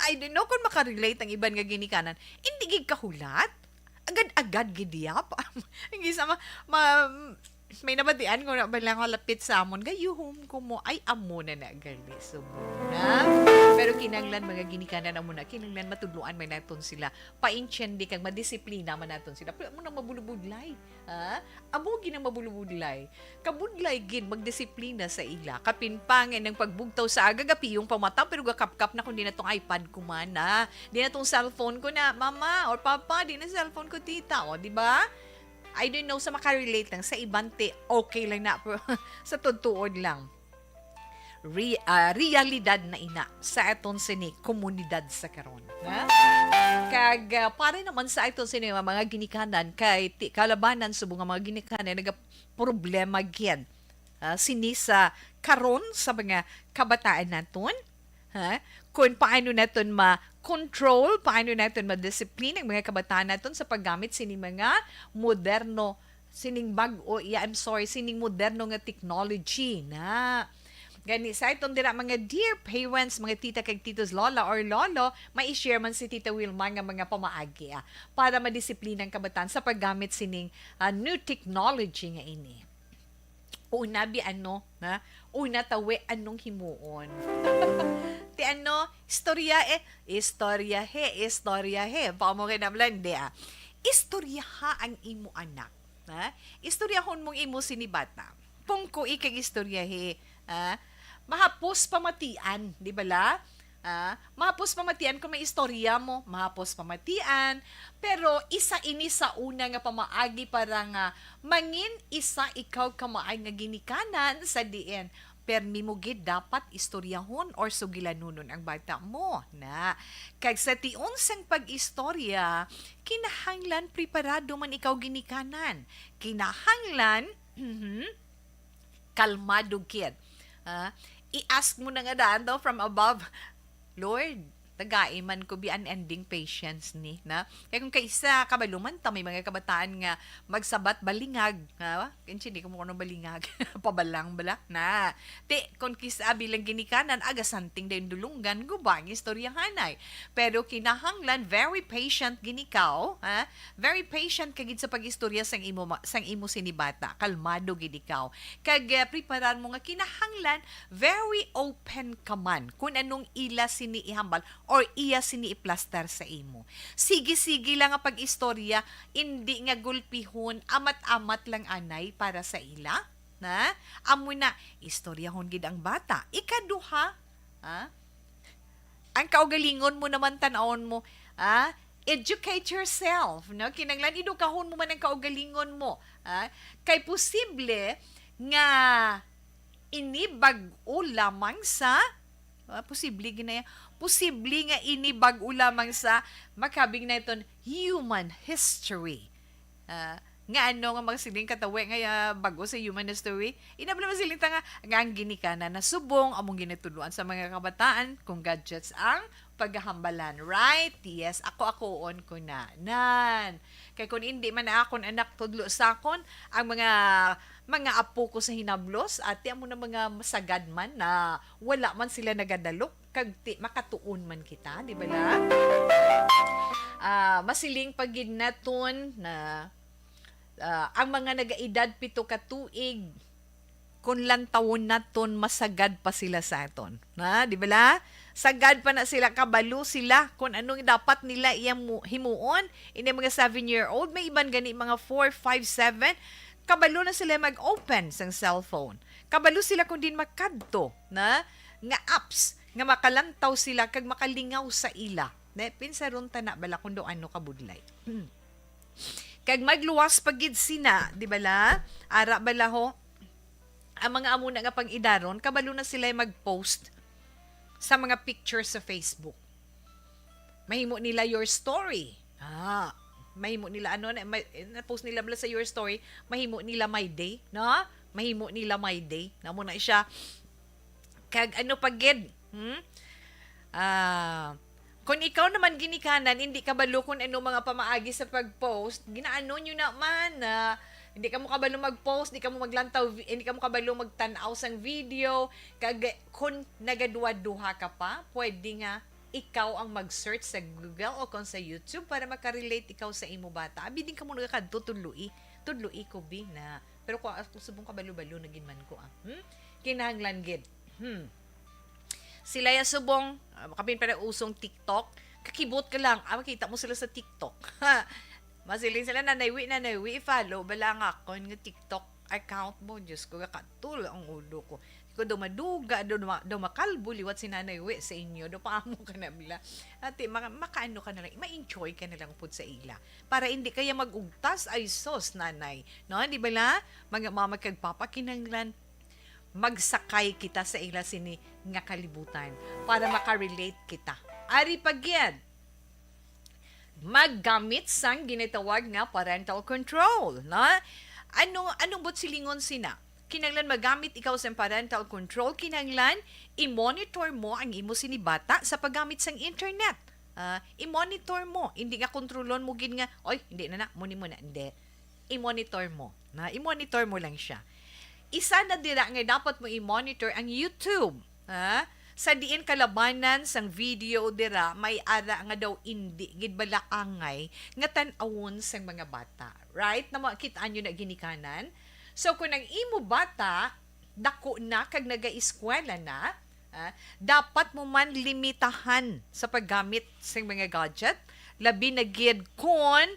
I don't know kung makarelate ang iban nga ginikanan. Hindi gid kahulat. Agad-agad gid yap. Ang isa ma-, ma-, may nabatian ko na ba lang malapit sa amon, gayuhom ko mo, ay, amo na na gali, subong na. Pero kinahanglan, mga ginikanan, amo na, kinahanglan matudloan man naton sila. Paintiende kag madisiplina man naton sila. Pero amo na mabulubudlay. Ha? Amo gid ang mabulubudlay. Kabudlay gid magdisiplina sa ila. Kapin pa nga nang pagbugtaw sa aga, gapiyong pa mata, pero gakapkap na kundi na tong iPad ko man, ha? Di na tong cellphone ko na, "Mama or Papa, di na cellphone ko, tita." O, di ba? I don't know sa makarelate lang. Sa iban, ti, okay lang na. Pero sa totoo lang, re-, ah, realidad na ina sa aton sini komunidad sa karon, ha? Kag, ah, para naman sa aton sini nga mga ginikanan, kay ti-, kalabanan subong nga mga ginikanan nagaproblema gid, ah, sini sa karon sa mga kabataan naton, ha? Kung paano naton ma-control, paano naton ma-discipline ang mga kabataan naton sa paggamit sini mga moderno, sining bag-o, yeah, I'm sorry, sining moderno nga technology na. Gani, sa iton dira, mga dear parents, mga tita kag titos, lola or lolo, may i-share man si Tita Wilma nga mga pamaagi, ah, para madisiplina ang kabataan sa paggamit sining, ah, new technology nga ini. Una, bi ano, na? Una, tawi, anong himuon? Ti ano, istorya eh, istorya he, istorya he. Pamo kay na blende, ah. Istoryaha ang imo anak, ha? Istoryahon mong imo sini bata. Pungkoi kag istoryahi, ha? Mahapos pamatian, di bala? Ah, mahapos pamatian kung may istorya mo, mahapos pamatian. Pero isa ini sa una nga pamaagi para nga mangin isa ikaw ka maay nga ginikanan sa diin permi mo gid dapat istoryahon or sugilanonon ang bata mo, na. Kag sa tion sang pag-istorya, kinahanglan preparado man ikaw ginikanan. Kinahanglan, mhm, kalmado gid. Ah, i-ask mo na nga daan daw from above, "Lord, tagai man ko bi unending patience ni," na. Kay kung kaisa, kabalo man ta, may mga kabataan nga magsabat balingag, ha? Kinsa, di ko mo kuno balingag. Pabalang bala, na. Ti, kung kis-, ah, bilang ginikanan, aga santing dayon dulunggan, guba ang istoryahanay. Pero kinahanglan, very patient gid ikaw, ha? Very patient ka gid sa pag-istorya sang imo ma-, sang imo sini bata. Kalmado gid ikaw. Kag, eh, preparar mo nga kinahanglan, very open ka man kung anong ila sini ihambal or iya sini iplastar sa imo. Sige-sige lang nga pag-istorya, indi nga gulpihon, amat-amat lang anay para sa ila. Na? Amo na, istoryahon gid ang bata. Ikaduha, ha? Ang kaugalingon mo naman, tan-awon mo, ha? Educate yourself, no? Kinahanglan edukahon mo man ang kaugalingon mo, ha? Kay posible nga ini bag-o lamang sa, ah, posible gid na yan. Posible nga ini bag-o lamang sa makabig na iton human history. Ah, nga ano nga magsiling katawi nga, ah, bag-o sa human history? Inabla magsiling ta nga, nga ang ginikanan na subong, among ginatudloan sa mga kabataan, kung gadgets ang paghahambalan. Right? Yes, ako-akoon ko na. Nan. Kay kung hindi man akon anak tudlo sa akon, ang mga, mga apo ko sa hinablos, ati amo na mga masagad man na wala man sila nagadalok, kag ti-, makatuon man kita, di ba na? Ah, masiling pa gid naton na, ah, ang mga nagaedad pito ka tuig, kung lantawon naton, masagad pa sila sa aton. Na, di ba la? Sagad pa na sila, kabalo sila kung anong dapat nila iyang mu-, himuon. Ini mga seven-year-old, may iban gani mga four, five, seven, kabalo na sila mag-open sang cellphone. Kabalo sila kung din makadto na nga apps nga makalantaw sila kag makalingaw sa ila. Ne, pinsaron ta na bala kung do ano kabudlay. Kag magluwas pa gid sina, di bala? Ara bala ho, ang mga amo na nga pang-idaron, kabalo na sila mag-post sa mga pictures sa Facebook. Mahimo nila your story. Ah, mahimo nila ano na, may, na-post nila bala sa your story, mahimo nila my day, no? Mahimo nila my day. Namo na siya. Kag ano pa gid? Hmm? Ah, kung ikaw naman ginikanan, hindi kabalo kung ano mga pamaagi sa pag-post, ginaano nyo naman na hindi ka mo kabalo mag-post, hindi ka mo maglantaw, vi-, hindi ka mo kabalo magtan-aw sang video, kag kung nagaduha-duha ka pa, pwede nga ikaw ang mag-search sa Google o kung sa YouTube para makarelate ikaw sa imo bata. Abi din ka mo nagakadto, tudloi. Tudloi ko, bi, na. Pero kung ako subong kabalo-balo na gid man ko, ah. Hmm? Kinahanglan gid. Hmm. Sila ya subong, ah, kapin pa usong TikTok. Kakibot ka lang, ah, makita mo sila sa TikTok. Masiling sila, "Nanay Wi, Nanay Wi, i-follow bala ang akon nga TikTok account mo." Diyos ko, gakatul ang ulo ko. Ko daw maduga, daw, ma- daw makalbo liwat si Nanay Wi sa inyo, daw paamo ka na bala. Ate, maka, makaano ka na lang, ma-enjoy ka na lang pud sa ila. Para hindi kaya mag-ugtas, ay sos, Nanay. No, di bala? Mga mama kag papa, kinahanglan magsakay kita sa ila sini nga kalibutan para makarelate kita. Ari pa gid, maggamit sang ginatawag nga parental control, no? Ano, anong buot silingon sina? Kinahanglan magamit ikaw sang parental control, kinahanglan i-monitor mo ang imo sini bata sa paggamit sang internet. Ah, i-monitor mo, hindi nga kontrolon mo gid nga, "Oy, hindi na na, muni mo na," hindi. I-monitor mo, na i-monitor mo lang siya. Isa na dira nga dapat mo i-monitor ang YouTube, ha? Sa diin kalabanan sang video dira, may ara nga daw indi gid bala angay nga tan-awon sang mga bata. Right? Na makit-an nyo na ginikanan? So, kung ang imo bata, dako na kag nagaeskwela na, ah, dapat mo man limitahan sa paggamit sang mga gadget, labi na gid kon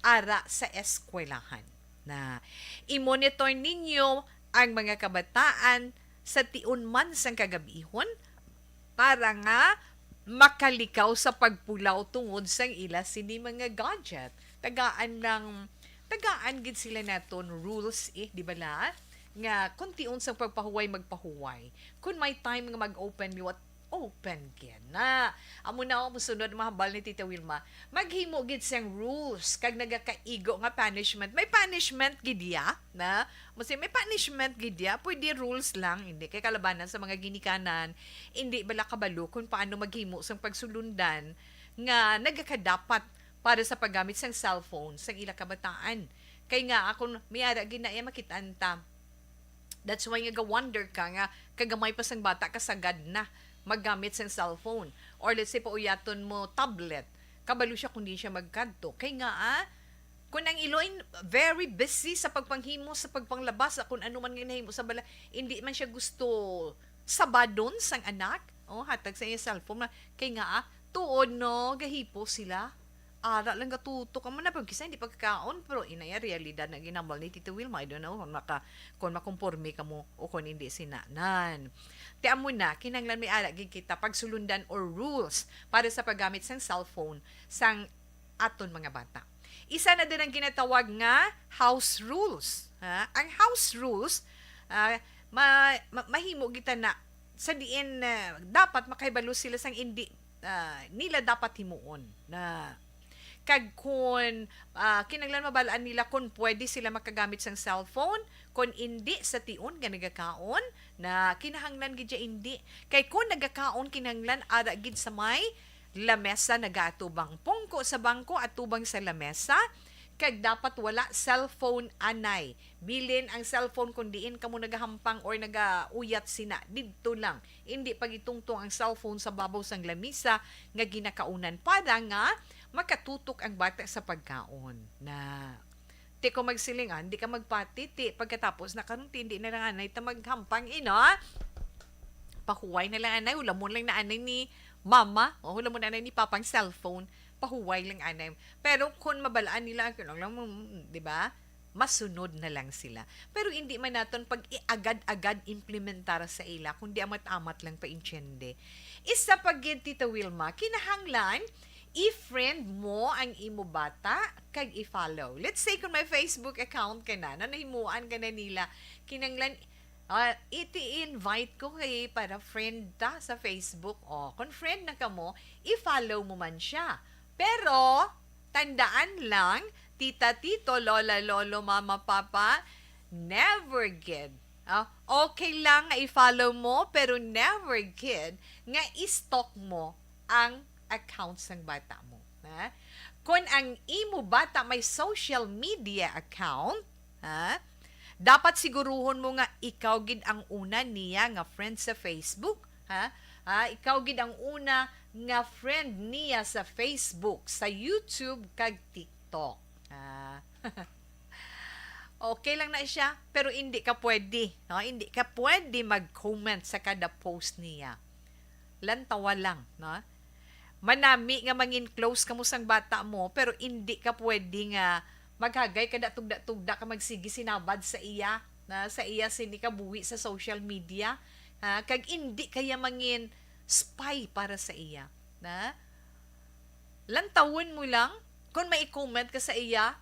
ara sa eskwelahan. Na i-monitor ninyo ang mga kabataan sa tion man sang kagabihon para nga makalikaw sa pagpulaw tungod sang ila sini mga gadget. Tagaan lang, tagaan gid sila naton rules, eh, di bala? Nga kung tion sang pagpahuway, magpahuway. Kung may time nga mag-open liwat, open gid na. Amo na ang mosunod mahambal ni Tita Wilma. Maghimo gid siyang rules kag nagakaigo nga punishment. May punishment gid ya, na? Mo say, may punishment gid ya. Pwede rules lang, hindi kay kalabanan sa mga ginikanan. Hindi bala kabalo kung paano maghimo sang pagsulundan nga nagakadapat para sa paggamit sang cellphone sang ila kabataan. Kay nga, akon may ara gid na iya makit-an ta. That's why nga ga-wonder ka nga kagamay pa sang bata kasagad na maggamit sang cellphone. Or let's say, pauyaton mo tablet. Kabalo siya kung diin siya magkadto. Kay nga, ah, kung ang iloy very busy sa pagpanghimo, sa pagpanglaba, sa kung ano man nga nahimo sa bala, hindi man siya gusto sabadon sang anak. Oh, hatag sa iya cellphone na. Kay nga, ah, tuod no, gahipo sila. Ara lang gatutok. Amo na, pag kisa hindi pagkaon, pero inaya realidad na ginambal ni Tito Wilma. I don't know kung maka-, kung makonforme ka mo o kung hindi sinanan. Ti amo na, kinahanglan may ara gid kita pagsulundan or rules para sa paggamit sang cellphone sang aton mga bata. Isa na din ang ginatawag nga house rules. Ha? Ang house rules, ah, ma-, ma-, mahimo kita na sa diin, ah, dapat makahibalo sila sang indi, ah, nila dapat himuon na kag kun, ah, kinahanglan mabal-an nila kun pwede sila makagamit sang cellphone, kun indi sa tion nga nagakaon, na kinahanglan gid siya indi. Kay kun nagakaon, kinahanglan ara gid sa may lamesa nagaatubang pungko sa bangko atubang sa lamesa, kag dapat wala cellphone anay. Bilin ang cellphone kung diin kamo nagahampang or nagauyat sina, didto lang. Indi pagitungtong ang cellphone sa babaw sang lamisa nga ginakaunan para nga makatutok ang bata sa pagkaon. Na, ti ko magsiling, ah, hindi ka magpati, ti pagkatapos na karon, ti hindi na lang anay ta maghampang, ino? Pahuway na lang anay, hulamon lang na anay ni mama, o hulamon anay ni papa ang cellphone, pahuway lang anay. Pero kung mabalaan nila, kinahanglan mo, mm, di ba? Masunod na lang sila. Pero hindi man naton pag-iagad-agad implementar sa ila, kundi amat-amat lang paintiende. Isa pa gid, Tita Wilma, kinahanglan i-friend mo ang imo bata kag i-follow. Let's say kung may Facebook account ka na, na nahimuan ka na nila, kinahanglan, ah, iti-invite ko kay para friend ta sa Facebook. O, kung friend na kamo, i-follow mo man siya. Pero, tandaan lang, tita, tito, lola, lolo, mama, papa, never gid. Ah, okay lang nga i-follow mo, pero never gid nga i-stalk mo ang account sang bata mo. Ha? Kung ang imo bata may social media account, ha? Dapat siguruhon mo nga ikaw gid ang una niya nga friend sa Facebook, ha? Ha? Ikaw gid ang una nga friend niya sa Facebook, sa YouTube, kag TikTok. Ah. Okay lang na siya, pero hindi ka pwede, no? Hindi ka pwede mag-comment sa kada post niya. Lantawa lang, no? Manami nga mangin close kamo sang bata mo, pero indi ka pwede nga maghagay ka da tugda-tugda ka magsigi sinabad sa iya, na sa iya sini kabuhi sa social media, ha? Kag indi kaya mangin spy para sa iya, na? Lantawon mo lang, kung may i-comment ka sa iya,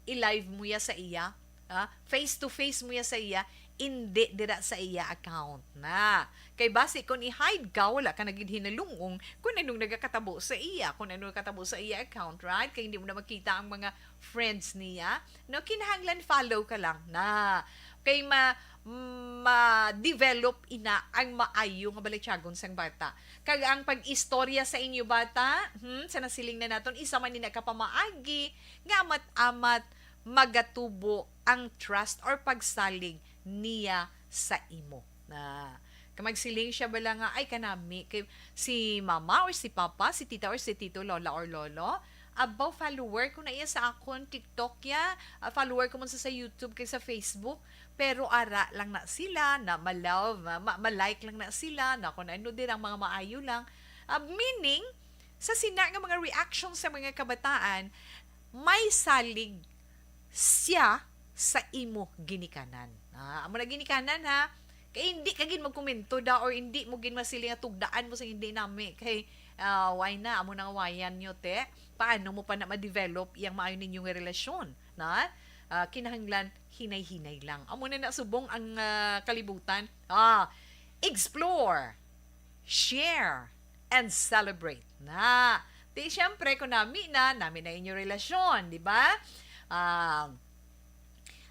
i-live mo ya sa iya, ha? Face to face mo ya sa iya, indi dira sa iya account na. Kay basi kung i-hide ka, wala ka na gid hinalungong kung anong nagakatabo sa iya, kung ano nagakatabo sa iya account, right? Kay hindi mo na makita ang mga friends niya. No, kinahanglan follow ka lang na. Kay ma-, ma-develop ina ang maayo nga balatyagon sang bata. Kag ang pag-istorya sa inyo bata, hmm, sa nasiling na naton, isa man ni nakapamaagi nga amat-amat magatubo ang trust or pagsalig niya sa imo. Na, kag magsiling siya bala nga, "Ay, kanami, kay si mama or si papa, si tita or si tito, lola or lolo, abaw, follower ko na iya sa akon TikTok ya, ah, follower ko man sa, sa YouTube kag sa Facebook, pero ara lang na sila, na ma-love, ma-, ma-, ma-like lang na sila, na kung ano din ang mga maayo lang." Ah, meaning, sa sina nga mga reaction sa mga kabataan, may salig siya sa imo ginikanan. Ah, amo na ginikanan, ha. Kay hindi ka gid magkomento da or hindi mo gid masiling nga tugdaan mo sa hindi nami. Kay, ah, why na? Amo na nga wayan nyo, te. Paano mo pa na ma-develop yang maayo ninyo nga relasyon? Na? Ah, kinahanglan hinay-hinay lang. Amo na na subong ang, ah, kalibutan. Ah, explore, share, and celebrate na. Di, siyempre, kung nami na, nami na inyo relasyon, di ba? Ah,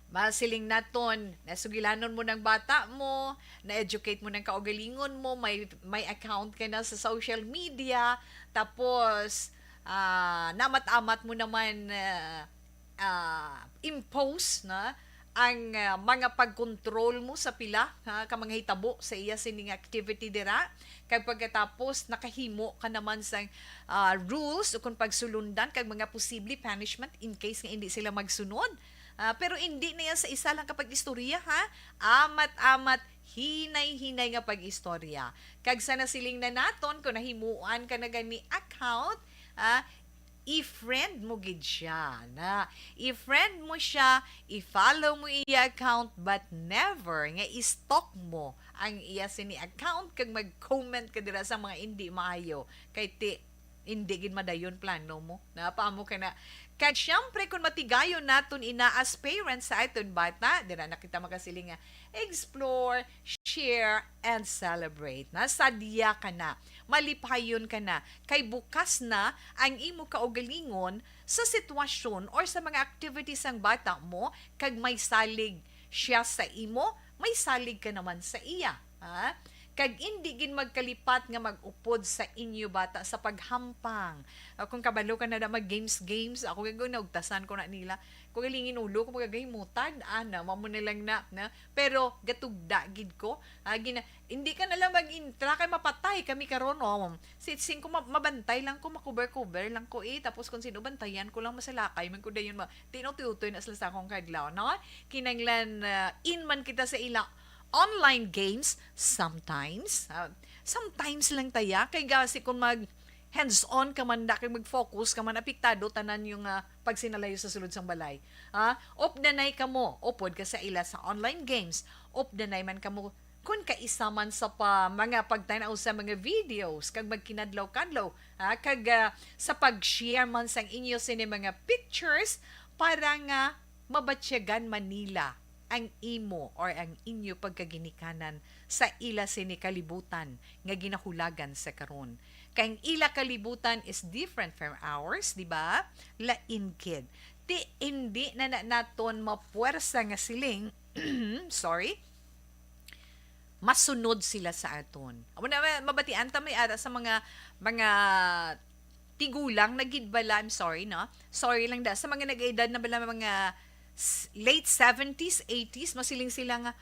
masiling naton, nasugilanon mo ng bata mo, na-educate mo ng kaugalingon mo, may, may account ka na sa social media, tapos, ah, namat-amat mo naman, ah, ah, impose na ang, ah, mga pagkontrol mo sa pila, ha, ka mga hitabo sa iya sining activity dira. Kag pagkatapos, nakahimo ka naman sang, ah, rules o kung pagsulundan kag mga posible punishment in case nga hindi sila magsunod. Ah, pero hindi na yan sa isa lang ka pag-istorya, ha? Amat-amat, hinay-hinay nga pag-istorya. Kag sa nasiling na naton, kung nahimuan ka na gani account, ah, i-friend mo gid siya, na. I-friend mo siya, i-follow mo iya account, but never nga i-stalk mo ang iya sini account kag mag-comment ka dira sa mga indi maayo. Kay ti, indi gid madayon plano mo. Na, paamo ka na. Kag siyempre, kung matigayon naton ina as parents sa aton bata, dira na kita makasiling nga explore, share, and celebrate. Na, sadya ka na, malipayon ka na, kay bukas na ang imo kaugalingon sa sitwasyon or sa mga activities sang bata mo, kag may salig siya sa imo, may salig ka naman sa iya. Ha? Kag indi gid magkalipat nga mag-upod sa inyo bata sa paghampang. Ah, kung kabalo ka na na mag-games-games, ako gid naugtasan ko na nila. Kung galingin ulo ko, magagay mutad, ana, mamo na lang na, na. Pero gatugda gid ko. Ah, gina-, hindi ka na lang mag-intra kay mapatay kami karon, oh. Si, sing ko ma-, mabantay lang ko, makuber-kuber lang ko, eh. Tapos kung sino bantayan ko lang, masalakay man ko dayon, ma-, tinutoy-utoy na sila sa akong kadlaw, no? Kinanglan, ah, in man kita sa ila online games sometimes. Ah, sometimes lang taya. Kay gasi kung mag hands-on ka man, da kay mag-focus ka man, apektado tanan yung, ah, pagsinalayo sa sulod sang balay. Ah, updanay ka mo, upod ka sa ila sa online games. Updanay man ka mo, kung kaisa man sa pa, mga pagtanaw sa mga videos, kag magkinadlaw-kadlaw, ah, kag, ah, sa pag-share man sang inyo sini mga pictures para nga mabatyagan man nila ang imo or ang inyo pagkaginikanan sa ila sini kalibutan nga ginahulagan sa karon. Kay ang ila kalibutan is different from ours, di ba? Lain gid. Ti, hindi na, na naton mapuwersa nga siling, sorry, masunod sila sa aton. Amo na, ma-, mabatian ta may ara sa mga, mga tigulang na gid bala, I'm sorry, no? Sorry lang da. Sa mga nag-edad na bala, mga s-, late seventies, eighties, masiling sila nga,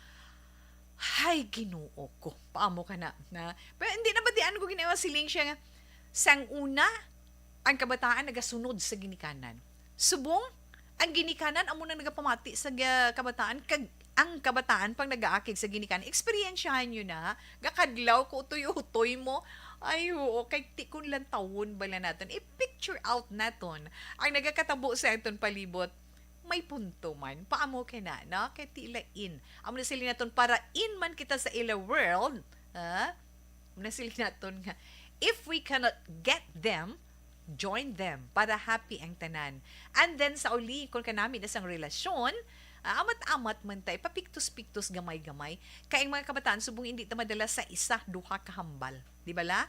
"Hay, Ginoo ko, paamo ka na, na?" Pero hindi, nabatian ko ginawa siling siya nga, sang una, ang kabataan nagasunod sa ginikanan. Subong, ang ginikanan amo nang nagapamati sa ga-, kabataan, kag ang kabataan pang nagaakig sa ginikanan, eksperyensyahan nyo na, gakadlaw ko utoy-utoy mo. Ay, oo, kay ti kun lantawon bala naton, i-picture out naton ang nagakatabo sa aton palibot. May punto man. Paamo ka na, no? Kay ti ila in. Amo na sila naton, para in man kita sa ila world, ha? Amo na sila naton nga, if we cannot get them, join them para happy ang tanan. And then sa uli, kung kanami na sang relasyon, ah, amat-amat man ta, ipapiktos-piktos gamay-gamay. Kay ang mga kabataan, subong hindi ta madala sa isa, duha ka hambal. Di ba la?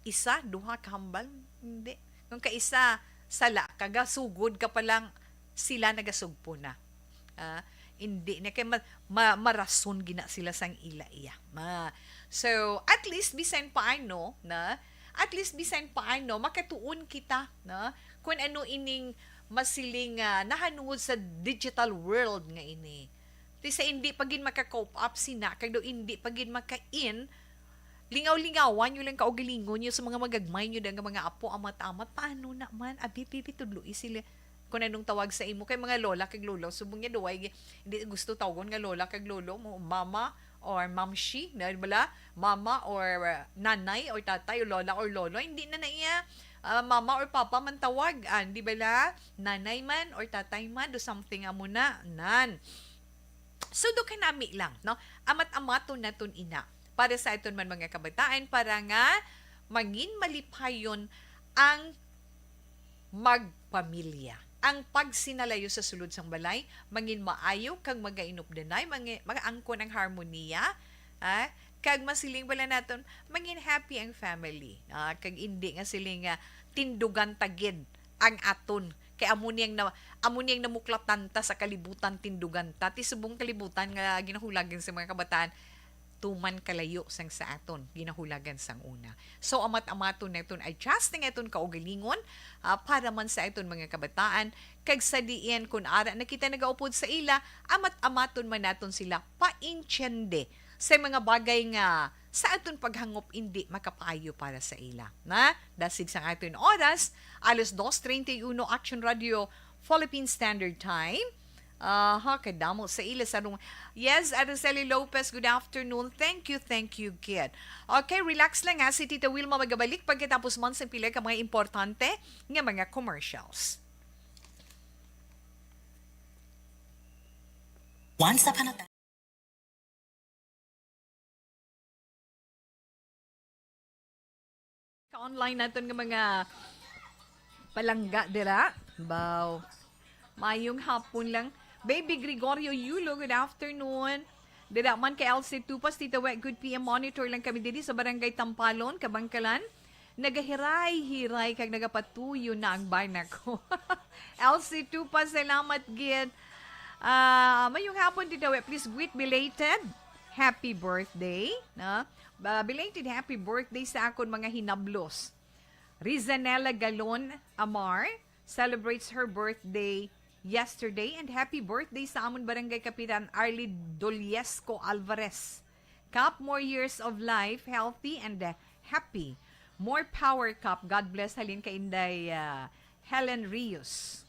Isa, duha ka hambal? Hindi. Kung kaisa, sala ka, gasugod ka pa lang, sila nagasugpo na. Ah, hindi na kay ma-, ma-, marason gina sila sang ila iya. Ma, so, at least bisan paano, na, at least bisan paano, makatuon kita, na, kung ano ining masiling, ah, nahanungod sa digital world nga ini. Ti sa hindi pa gid maka-cope up sina, kag daw hindi pa gid maka-in, lingaw-lingawan nyo lang kaugalingon nyo sa mga magagmay nyo, dang mga apo, amat-amat, paano na man, abi, bibi, tudloi sila. Kung anong tawag sa imo, kay mga lola kag lolo, subong niya, duway, gi-, hindi gusto tawgon nga lola kag lolo mo, mama or mamshi, na bala, mama or, uh, nanay or tatay or lola or lolo, hindi na na iya, uh, mama or papa man tawag, ah, di bala, nanay man or tatay man, do something amo na, nan. So, do kanami lang, no? Amat-amaton naton ina para sa aton man mga kabataan, para nga mangin malipayon ang magpamilya. Ang pagsinalayo sa sulod sang balay, mangin maayo kag magainupdanay, mangi-, magaangkon ang harmonia, ah, kag masiling bala naton, mangin happy ang family, ah, kag indi nga siling nga tindugan ta gid ang aton. Kay amo niyang na, amo niyang namuklatan ta sa kalibutan, tindugan ta. Ti subong kalibutan nga ginahulagan sa mga kabataan, tuman kalayo sang sa aton ginahulagan sang una. So, amat-amaton naton adjust ang aton kaugalingon, ah, para man sa aton mga kabataan, kag sa diin kun ara na kita nagaupod sa ila, amat-amaton man naton sila paintiende sa mga bagay nga sa aton paghangop indi makapaayo para sa ila. Na, dasig sang aton oras, alas dos treinta y uno, Action Radio, Philippine Standard Time. Aha, kadamo sa ila sa rung-, yes, Araceli Lopez, good afternoon. Thank you, thank you, kid. Okay, relax lang ha. Si Tita Wilma magabalik pagkatapos man sa pila ka mga importante nga mga commercials. Once upon a time. Ka-online naton nga mga palangga dira. Baw. Mayong hapon lang. Baby Gregorio Yulo, good afternoon. Dira man kay Elsie Tupas, Tita We, good P M monitor lang kami diri sa Barangay Tampalon, Kabangkalan. Nagahiray-hiray kag nagapatuyo na ang bana ko. Elsie Tupas, salamat gid. Ah, mayong hapon, Tita We. Please greet belated happy birthday, no? Ba-, belated happy birthday sa akon mga hinablos. Rizanela Galon Amar celebrates her birthday yesterday, and happy birthday sa amon Barangay Kapitan Arlie Doliesco Alvarez. Kap, more years of life, healthy and, uh, happy. More power, Kap. God bless, halin kay Inday, uh, Helen Rios.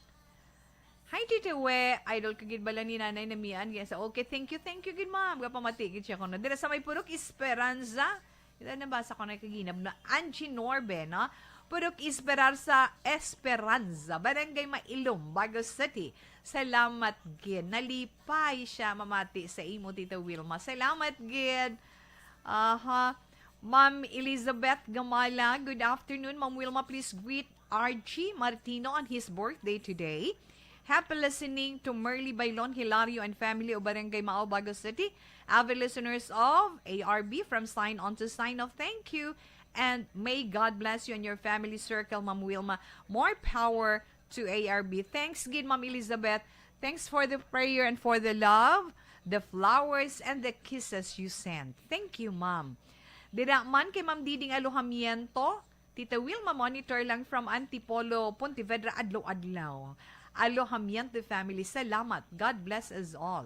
Hi, Tita We. Idol ka gid bala ni Nanay Namian. Yes, okay. Thank you, thank you gid, ma'am. Gapamati gid siya kuno. Dira sa may Purok Esperanza. Ito, nabasa ko na kaginab na Angie Norbe, no? Purok Esperanza, Esperanza, Barangay Mailom, Bago City. Salamat gid. Nalipay siya mamati sa imo, Tita Wilma. Salamat gid. Aha. Ma'am Elizabeth Gamala, good afternoon. Ma'am Wilma, please greet Archie Martino on his birthday today. Happy listening to Merly Bailon Hilario and family of Barangay Mao, Bago City. Avid listeners of A R B from sign on to sign of thank you. And may God bless you and your family circle, Ma'am Wilma. More power to A R B. Thanks gid, Ma'am Elizabeth. Thanks for the prayer and for the love, the flowers, and the kisses you sent. Thank you, Ma'am. Dira man kay Ma'am Diding Alojamiento, Tita Wilma, monitor lang from Antipolo, Pontevedra, adlaw-adlaw. Alojamiento family, salamat. God bless us all.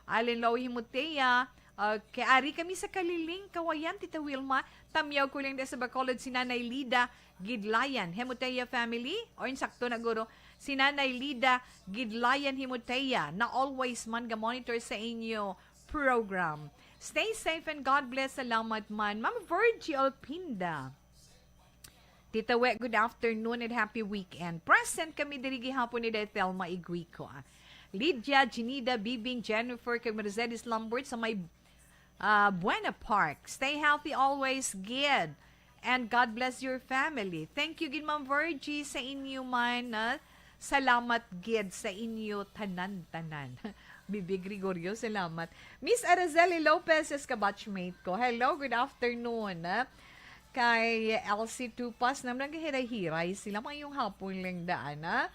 Alin Lawi Himutea, okay, ari kami sa Kaliling, Kawayan, Tita Wilma. Tamyaw ko lang sa Bacolod si Nanay Lida Gidlayan. Himutea family, o insakto na guro, Si Nanay Lida Gidlayan Himotea, na always man ga-monitor sa inyo program. Stay safe and God bless. Salamat man. Ma'am Virgie Alpinda. Tita We, good afternoon and happy weekend. Present kami diri gihapon ni Thelma Iguico, ah. Lydia, Janida, Bibing, Jennifer, kag Mercedes Lambert sa may, ah, Buena Park. Stay healthy always, Gid. And God bless your family. Thank you gid, Ma'am Virgie, sa inyo man, ah. Salamat gid sa inyo tanan-tanan. Bibi Gregorio, salamat. Miss Araceli Lopez, is kabatchmate ko. Hello, good afternoon, ah. Kay Elsie Tupas, na naghiray-hiray sila. Mayong hapon lang daan, ah.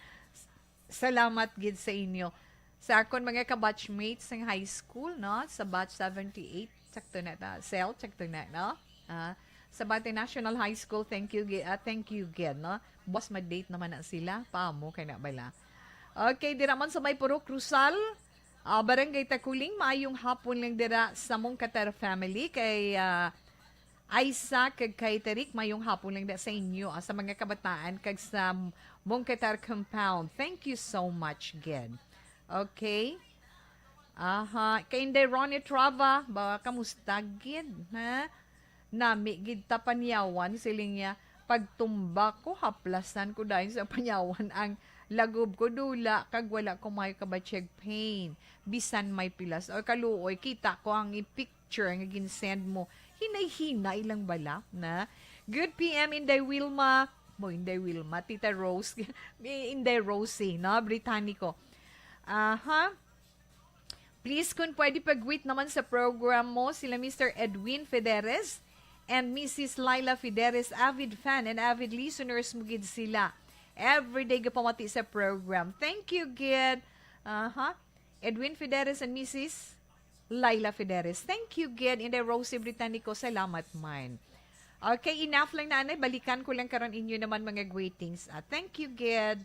Salamat gid sa inyo. Sa akon mga kabatchmates sang high school, no? Sa batch seventy-eight, sakto na ta. Sel, sakto na, no? Ah, sa Bati National High School, thank you, gi-, ah, thank you gid, no? Boss, ma-date naman na sila. Paamo kay na bala. Okay, dira man sa may Purok Cruzal, ah, Barangay Taculing, maayong hapon lang dira sa Mungkatar family kay, ah, Isaac kag kay Terik, mayong hapon lang da sa inyo, ah, sa mga kabataan kag sa Mungkatar compound. Thank you so much, gid. Okay? Aha. Kay Inday Ronnie Trava, ba, kamusta gid, ha? Nami gid ta panyawan, siling niya, pagtumba ko, haplasan ko dahil sa panyawan ang lagob ko dula, kag wala ko may kabatyag pain. Bisan may pilas. O, kaluoy, kita ko ang i-, picture nga ginsend mo. Hinay-hinay lang bala, na? Good P M, Inday Wilma. Mo, Inday Wilma, Tita Rose. Inday Rosie, no? Britannico. Aha. Please, kung pwede, pag-greet naman sa program mo sila Mister Edwin Federes and Missus Laila Federes, avid fan and avid listeners mo gid sila. Everyday gapamati sa program. Thank you, gid. Aha. Edwin Federes and Missus Laila Federes. Thank you, gid. Inday Rosie Britannico, salamat man. Okay, enough lang na, anay. Balikan ko lang karon inyo naman mga greetings. Ah, thank you, gid.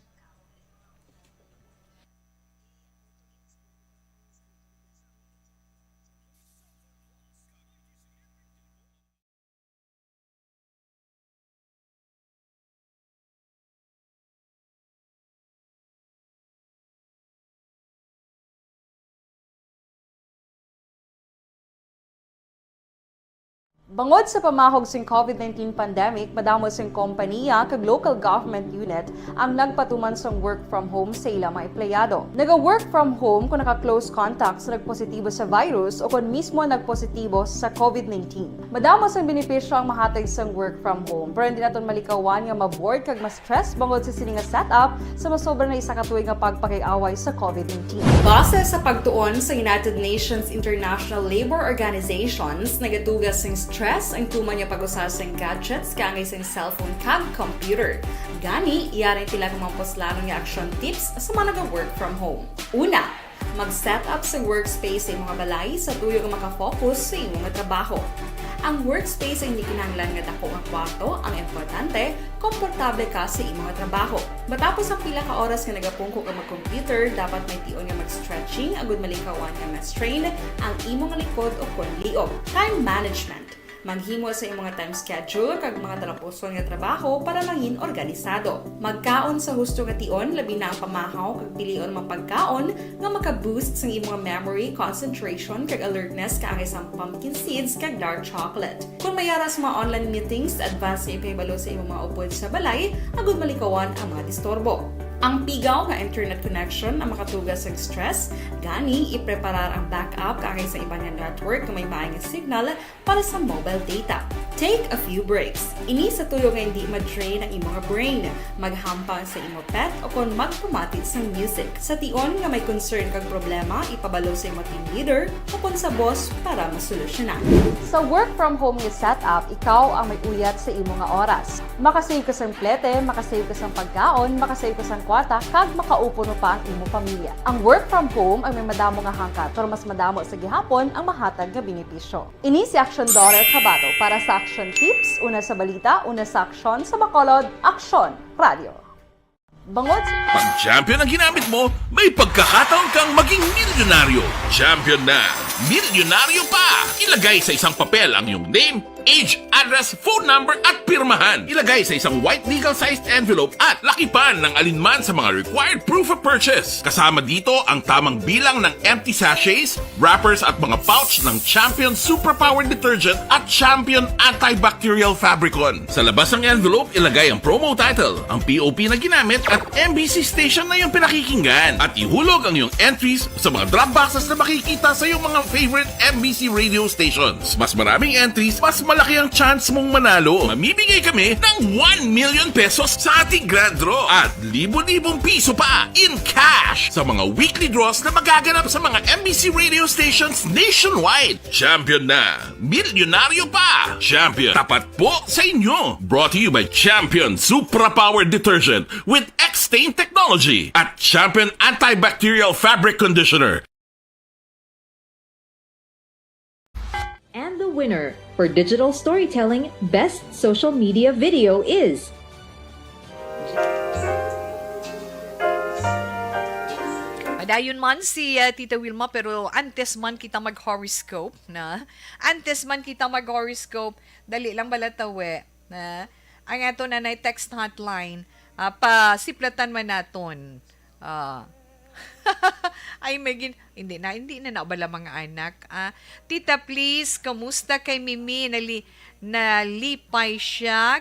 Bangod sa pamahog sing COVID nineteen pandemic, madamo sing kompaniya kag local government unit ang nagpatuman sang work from home sa ila mga empleyado. Naga-work from home kon naka-close contact sa nagpositibo sa virus o kon mismo nagpositibo sa COVID nineteen. Madamo sang benepisyo ang mahatag sang work from home, pero hindi naton malikawan nga ma-bored kag ma-stress bangod sa sini nga setup sa masobra na isa ka tuig nga pagpakig-away sa COVID nineteen. Base sa pagtuon sa United Nations International Labour Organizations, nagatuga sing stress ang tuman nga pag-usa sing gadgets kaangay sing cellphone kag computer. Gani, yari ang pila ka mga puslanon nga action tips sa mga naga-work from home. Una, mag-set up sa workspace sa imong balay sa tuyo nga makafocus sa imong trabaho. Ang workspace ay hindi kinahanglan nga dako nga kwarto. Ang importante, komportable ka sa imong trabaho. Matapos ang pila ka oras nga nagapungko ka mag-computer, dapat may tion nga mag-stretching agud malikawan nga ma-strain ang imong likod o kon liog. Time management. Maghimo sa imong time schedule kag mga talapuson nga trabaho para mangin organisado. Magkaon sa husto nga tion, labi na ang pamahaw kag pilion mga pagkaon nga maka-boost sang imong memory, concentration, kag alertness kaangay sang pumpkin seeds kag dark chocolate. Kon may ara sa mga online meetings, advance nga ipahibalo sa imong mga upod sa balay agud malikawan ang mga disturbo. Ang pigaw nga internet connection ang makatuga sang stress, gani ipreparar ang backup kaangay sa iban nga network nga may maay nga signal para sa mobile data. Take a few breaks. Ini sa tuyo nga hindi ma-drain ang imong brain. Maghampang sa imo pet o kon magpamati sang music. Sa tion nga may concern kag problema, ipabalo sa imo team leader o kon sa boss para masolusyonan. Sa work from home nga setup, ikaw ang may uyat sa imo nga oras. Makasave ka sang plete, makasave ka sang pagkaon, makasave ka sang kwarta, kag makaupo mo pa ang imo pamilya. Ang work from home ang may madamo nga hangkat, pero mas madamo sa gihapon ang mahatag nga benepisyo. Ini si Action Daughter Kabato para sa Action Tips, una sa balita, una sa aksyon, sa Bacolod, Aksyon Radio. Bangod sa Pag Champion ang ginamit mo, may pagkakataon kang maging milyonaryo. Champion na, milyonaryo pa! Ilagay sa isang papel ang iyong name, age, address, phone number at pirmahan. Ilagay sa isang white legal-sized envelope at lakipan ng alinman sa mga required proof of purchase. Kasama dito ang tamang bilang ng empty sachets, wrappers at mga pouch ng Champion Superpower Detergent at Champion Antibacterial Fabricon. Sa labas ng envelope, ilagay ang promo title, ang P O P na ginamit at M B C station na iyong pinakikinggan. At ihulog ang iyong entries sa mga drop boxes na makikita sa iyong mga favorite M B C radio stations. Mas maraming entries, mas malaki ang chance mong manalo. Mamimigay kami ng one million pesos sa ating grand draw at libo-libong piso pa in cash sa mga weekly draws na magaganap sa mga M B C radio stations nationwide. Champion na! Milyonaryo pa! Champion, tapat po sa inyo! Brought to you by Champion Supra Power Detergent with X-Stain Technology at Champion Antibacterial Fabric Conditioner. And the winner for digital storytelling best social media video is Padayon man si uh, Tita Wilma, pero antes man kita mag-horoscope na, antes man kita mag-horoscope, dali lang bala tawi na ang ato na text hotline, uh, pasiplatan man naton. Uh, ay, may gin- hindi na, hindi na na bala mga anak. Ah, Tita, please, kumusta kay Mimi? Nali, nalipay siya.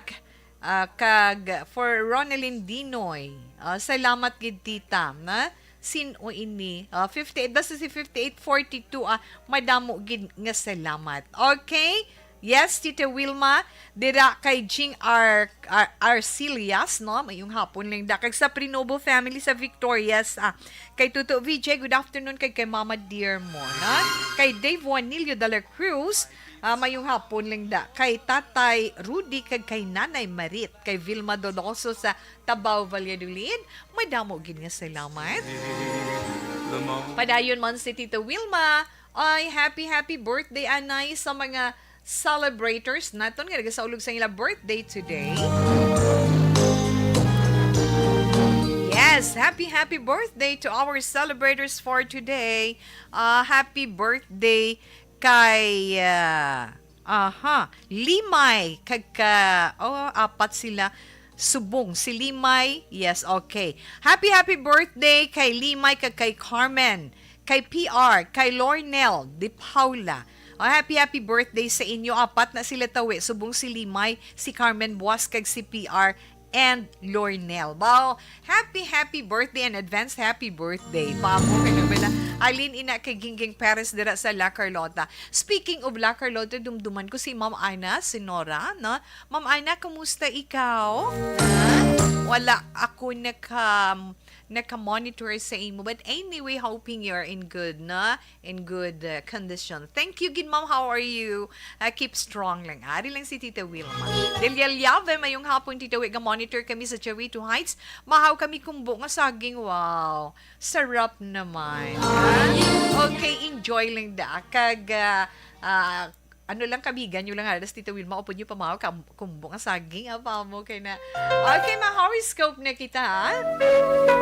Ah, kag for Ronelyn Dinoy. Ah, salamat gid, tita, na sin-o ini. Ah, fifty-eight, basta si fifty-eight forty-two, ah, madamo gid nga salamat. Okay? Yes, Tita Wilma, dira kay Jing Ar, Ar, Arcillas, no? Mayong hapon lang da. Kag sa Prinobo family sa Victorias, ah, kay Tuto V J, good afternoon, kag kay Mama Dear mo, na? Kay Dave Juanilio de la Cruz, ah, mayong hapon lang da. Kay Tatay Rudy, kag kay Nanay Marit, kay Vilma Donoso sa Tabaw, Valladolid, madamo gid nga salamat. Padayon man si Tita Wilma, ay happy, happy birthday, anay, sa mga celebrators naton nga nagasaulog sa ila birthday today. Yes, happy, happy birthday to our celebrators for today. Ah, happy birthday kay, ah, aha, Limay, kag ka, oh, apat sila. Subong, si Limay, yes, okay. Happy, happy birthday kay Limay kag kay Carmen, kay P R, kay Lornel de Paula. Oh, happy, happy birthday sa inyo. Apat na sila tawi. Subong si Limay, si Carmen Buas, kag si P R and Lornel. Wow, happy, happy birthday and advance happy birthday. Pamo, kay na bala. Alin ina kay Gingging Perez dira sa La Carlota. Speaking of La Carlota, dumduman ko si Ma'am Ana, si Nora, no? Ma'am Ana, kumusta ikaw? Ha? Wala ako naka, naka-monitor sa imo. But anyway, hoping you're in good, no? In good uh, condition. Thank you, gid ma'am. How are you? Uh, keep strong lang. Ari lang si Tita Wilma. Delia Llave, mayong hapon, Tita Wi. Ga-monitor kami sa Charito Heights. Mahaw kami kumbo nga saging. Wow. Sarap naman. Ha? Okay, enjoy lang da. Kag, ah, ah, ano lang, kabigan nyo lang halas, Tita Wilma, upod nyo pamahaw, kam- kumbo nga saging, apa mo kay na. Okay, ma-horoscope na kita, ha?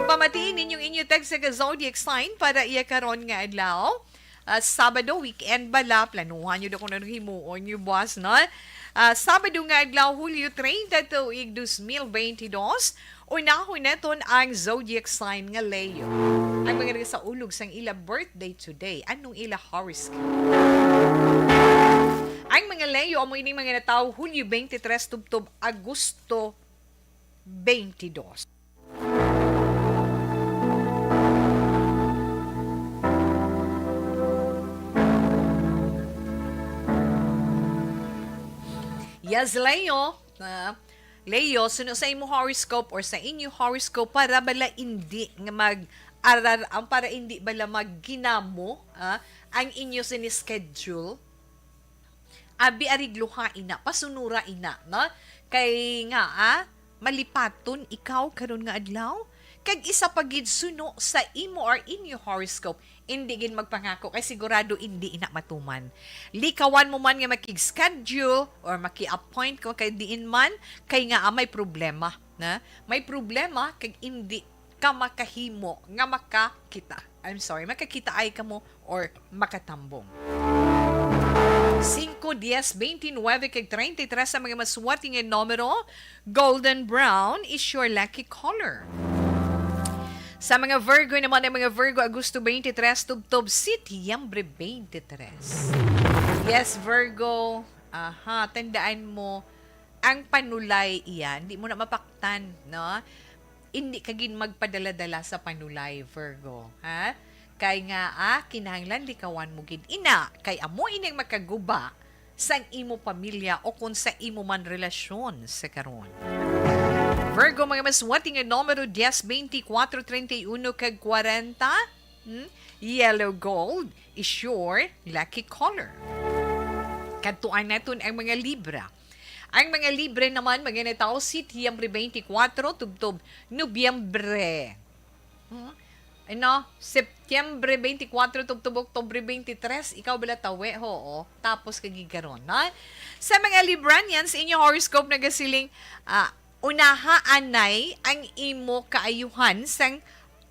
Pamatiin ninyong inyo text sa zodiac sign para iya karon nga adlaw. Ah, Sabado, weekend bala, planuhan nyo daw kung anong himuon nyo, boss, no? Ah, Sabado nga adlaw, Hulyo treinta, tuig dos mil veintidós, unahon naton ang zodiac sign nga Leo. Ang mga nagasaulog sang ila birthday today, anong ila horoscope? Ang mga Leo, amo ining mga natawo Hulyo twenty-three tubtob Agosto twenty-two. Yes, Leo. Ah, Leo, suno sa imo horoscope or sa inyo horoscope, para bala indi nga mag arar ang para indi bala magginamo, ah, ang inyo sini schedule. Abi, arigluha ina, pasunura ina, no? Kay nga, ah, malipaton ikaw karon nga adlaw. Kag isa pa gid, suno sa imo or inyo horoscope, indi gid magpangako kay sigurado indi ina matuman. Likawan mo man nga makig-schedule or maki-appoint ko kay diin man, kay nga, ah, may problema, na? May problema kag indi ka makahimo nga makakita. I'm sorry, makakita ay kamo or makatambong. Singko dies, twenty-nine, kag treinta y tres ang mga maswerte nga numero. Golden brown is your lucky color. Sa mga Virgo naman, ang mga Virgo, Agosto twenty-three, tubtob Setyembre twenty-three. Yes, Virgo. Aha, tandaan mo, ang panulay iyan, di mo na mapaktan, no? Hindi ka gid magpadala-dala sa panulay, Virgo, ha? Kay nga, ah, kinahanglan likawan mo gid ina, kay amo ining makaguba sang imo pamilya o kon sa imo man relasyon sa karon. Virgo, mga maswerte nga numero, dies, twenty-four, treinta y uno, kag kwarenta. Hmm? Yellow gold is your lucky color. Kadtuan naton ang mga Libra. Ang mga Libra naman, mga natawo, Setyembre twenty-four, tubtob Nobyembre. Hmm? Ano? Setyembre twenty-four, tubtob Oktubre twenty-three, ikaw bala tawi, ho, oh. Tapos kagi karon, no? Sa mga Libranians, inyo horoscope nagasiling, ah, unaha anay ang imo kaayuhan sang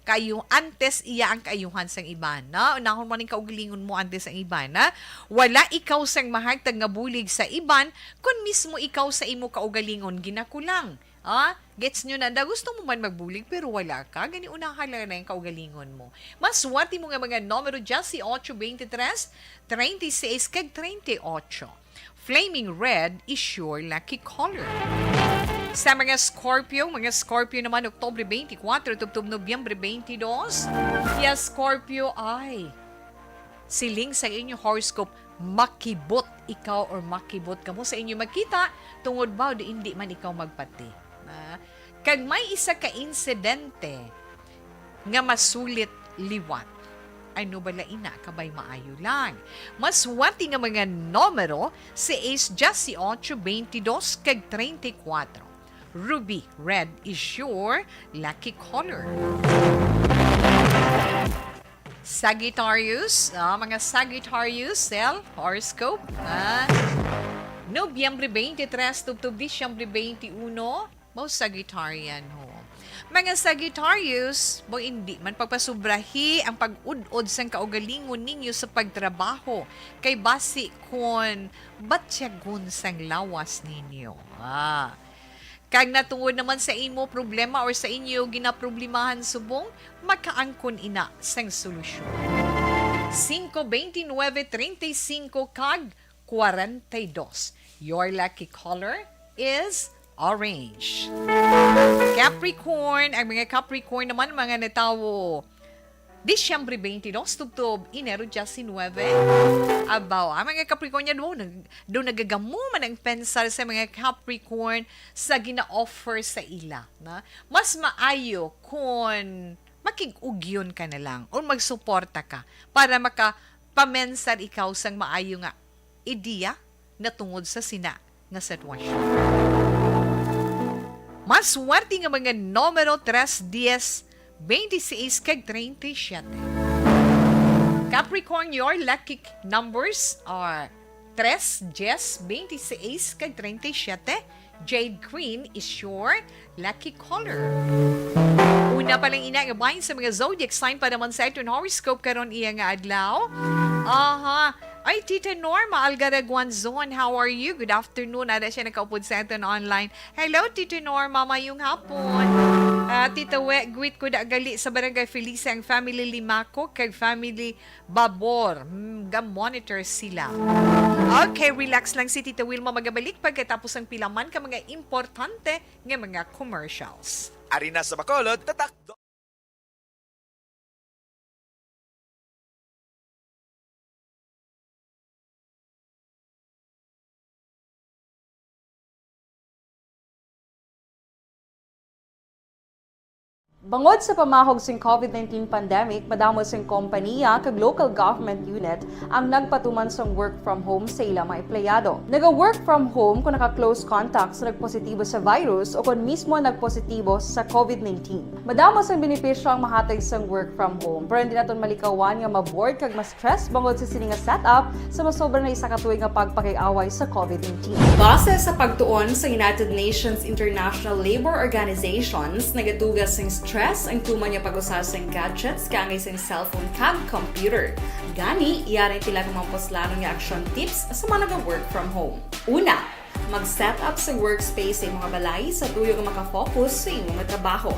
kayo antes iya ang kaayuhan sang iban, no? Unahon mo ning kaugalingon mo antes ang iban, na wala ikaw sang mahagtag nga bulig sa iban, kun mismo ikaw sa imo kaugalingon ginakulang. Ah, gets nyo na, da gusto mo man magbulig pero wala ka, gani unahan lang na yung kaugalingon mo. Maswerte mo nga mga numero, dieciocho, veintitrés, treinta y seis, kag treinta y ocho. Flaming red is your lucky color. Sa mga Scorpio, mga Scorpio naman, Oktubre twenty-four, tubtob Nobyembre twenty-two. Yes, Scorpio, ay, siling sa inyo horoscope, makibot ikaw or makibot kamo sa inyo makita, tungod ba, di, hindi man ikaw magpati. Ah, kag may isa ka insidente nga masulit liwat. Ano bala ina, kabay maayo lang. Maswerte nga mga numero, seis, dieciocho, veintidós, kag treinta y cuatro. Ruby, red is your lucky color. Sagittarius, ah, mga Sagittarius, self horoscope, ah, Nobyembre twenty-three, tubtob Disyembre twenty-one, mao Sagittarian, ho. Mga Sagittarius, mo hindi man pagpasubrahi ang pag-ud-od sang kaugalingon ninyo sa pagtrabaho, kay basi kon batyagon sang lawas ninyo. Ah. Kag natungod naman sa imo problema or sa inyo ginaproblemahan subong, makaangkon ina sang solusyon. Cinco, veintinueve, treinta y cinco, kag kwarenta y dos. Your lucky color is orange. Capricorn, ang mga Capricorn naman, mga natawo Disyembre twenty-two, tubtob Enero diecinuebe. Abaw, ang mga Capricornian, daw, nag-, daw nagagamo man ang pensar sa mga Capricorn sa gina-offer sa ila, na mas maayo kung makig-ugyon ka na lang o magsuporta ka para makapamensar ikaw sang maayo nga ideya natungod sa sina nga sitwasyon. Maswerte nga mga numero, tres, dies, veintiseis, kag treinta y siete. Capricorn, your lucky numbers are tres, dies, veintiseis, kag treinta y siete. Jade green is your lucky color. Una pa lang ina nga bahin sa mga zodiac sign para man sa aton horoscope karon iya nga adlaw. Aha. Ay, Tita Norma Algaraguanzon, how are you? Good afternoon. Ada siya nakaupod sa aton online. Hello, Tita Norma. Mayong hapon. Ah, Tita We, greet ko da gali sa Barangay Felicia ang family Limaco kag family Babor. Hmm, ga-monitor sila. Okay, relax lang si Tita Wilma. Magabalik pagkatapos ang pila man ka mga importante nga mga commercials. Ari na sa Bacolod, tatak. Bangod sa pamahog sing covid nineteen pandemic, madamo sing kompaniya kag local government unit ang nagpatuman sang work from home sa ila mga empleyado. Naga-work from home kung naka-close contact sa nagpositibo sa virus o kon mismo nagpositibo sa covid nineteen. Madamo sang benepisyo ang mahatag sang work from home, pero hindi naton malikawan nga ma-bored kag ma-stress bangod sa sini nga setup sa masobra na isa ka tuig nga pagpakig-away sa covid nineteen. Base sa pagtuon sa United Nations International Labour Organizations, nagatuga sing Stress ang tuman nga pag-usa sang gadgets kaangay sang cellphone kag computer. Gani, yari sila nga mga puslanon nga action tips sa mga naga-work from home. Una, mag-set up sa workspace sa imong balay sa tuyo nga makafocus sa imong trabaho.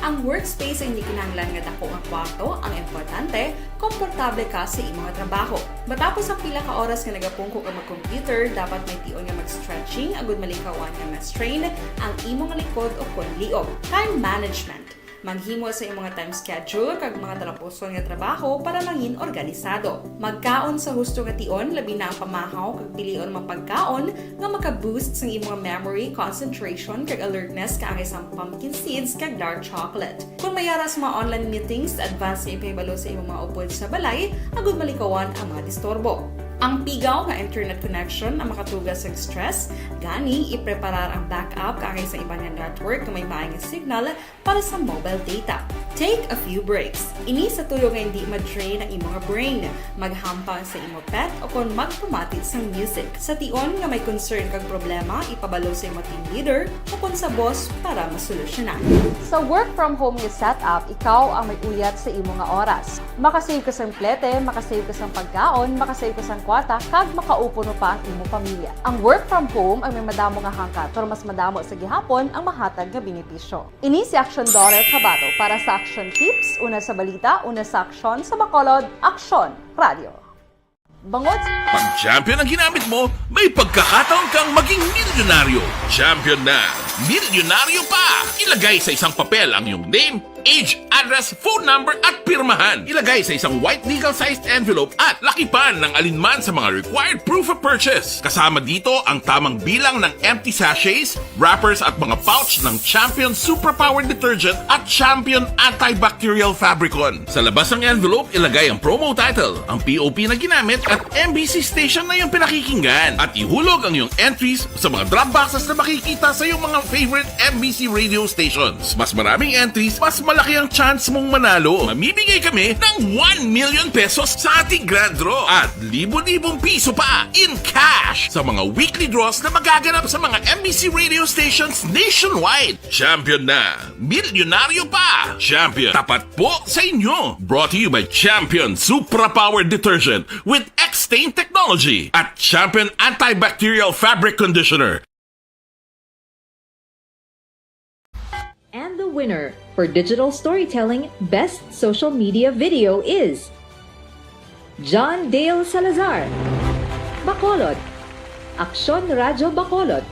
Ang workspace ay hindi kinahanglan nga dako nga kwarto, ang importante, komportable ka sa imong trabaho. Matapos ang pila ka oras nga nagapungko ka mag-computer, dapat may tion nga mag-stretching agud malikawan nga ma-strain ang imong likod o kon liog. Time management. Maghimo sa imong time schedule kag mga talapuson nga trabaho para mangin organisado. Magkaon sa husto nga tion, labi na ang pamahaw kag pilion mga pagkaon nga maka-boost sang imong memory, concentration, kag alertness, kaangay sang pumpkin seeds kag dark chocolate. Kung may ara sa mga online meetings, advance nga ipahibalo sa imong mga upod sa balay agud malikawan ang mga disturbo. Ang pigaw nga internet connection ang makatuga sa stress, gani ipreparar ang backup kaangay sa iban nga network nga may maayong signal para sa mobile data. Take a few breaks. Ini sa tuyo nga hindi ma-drain ang imong brain. Maghampang sa imo pet o kon magpamati sang music. Sa tion nga may concern kag problema, ipabalo sa imo team leader o kon sa boss para masolusyonan. Sa work from home nga setup, ikaw ang may uyat sa imo nga oras. Makasave ka sang plete, makasave ka sang pagkaon, makasave ka sang kwarta, kag makaupo pa ang imo pamilya. Ang work from home ang may madamo nga hangkat, pero mas madamo sa gihapon ang mahatag nga benepisyo. Ini si Action Daughter Kabato para sa Action Tips, una sa balita, una sa aksyon, sa Bacolod, Aksyon Radio. Bangod Pag Champion ang ginamit mo, may pagkakataon kang maging milyonaryo. Champion na, milyonaryo pa! Ilagay sa isang papel ang iyong name, age, address, phone number, at pirmahan. Ilagay sa isang white legal-sized envelope at lakipan ng alinman sa mga required proof of purchase. Kasama dito ang tamang bilang ng empty sachets, wrappers, at mga pouch ng Champion Superpower Detergent at Champion Antibacterial Fabricon. Sa labas ng envelope, ilagay ang promo title, ang P O P na ginamit, at M B C station na iyong pinakikinggan. At ihulog ang iyong entries sa mga drop boxes na makikita sa iyong mga favorite M B C radio stations. Mas maraming entries, mas malaki ang chance mong manalo. Mamimigay kami ng one million pesos sa ating grand draw at libo-libong piso pa in cash sa mga weekly draws na magaganap sa mga M B C radio stations nationwide. Champion na! Milyonaryo pa! Champion, tapat po sa inyo! Brought to you by Champion Supra Power Detergent with X-Stain Technology at Champion Antibacterial Fabric Conditioner. And the winner for Digital Storytelling Best Social Media Video is John Dale Salazar, Bacolod, Aksyon Radyo Bacolod,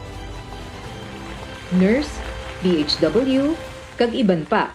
Nurse, D H W, kag iban pa.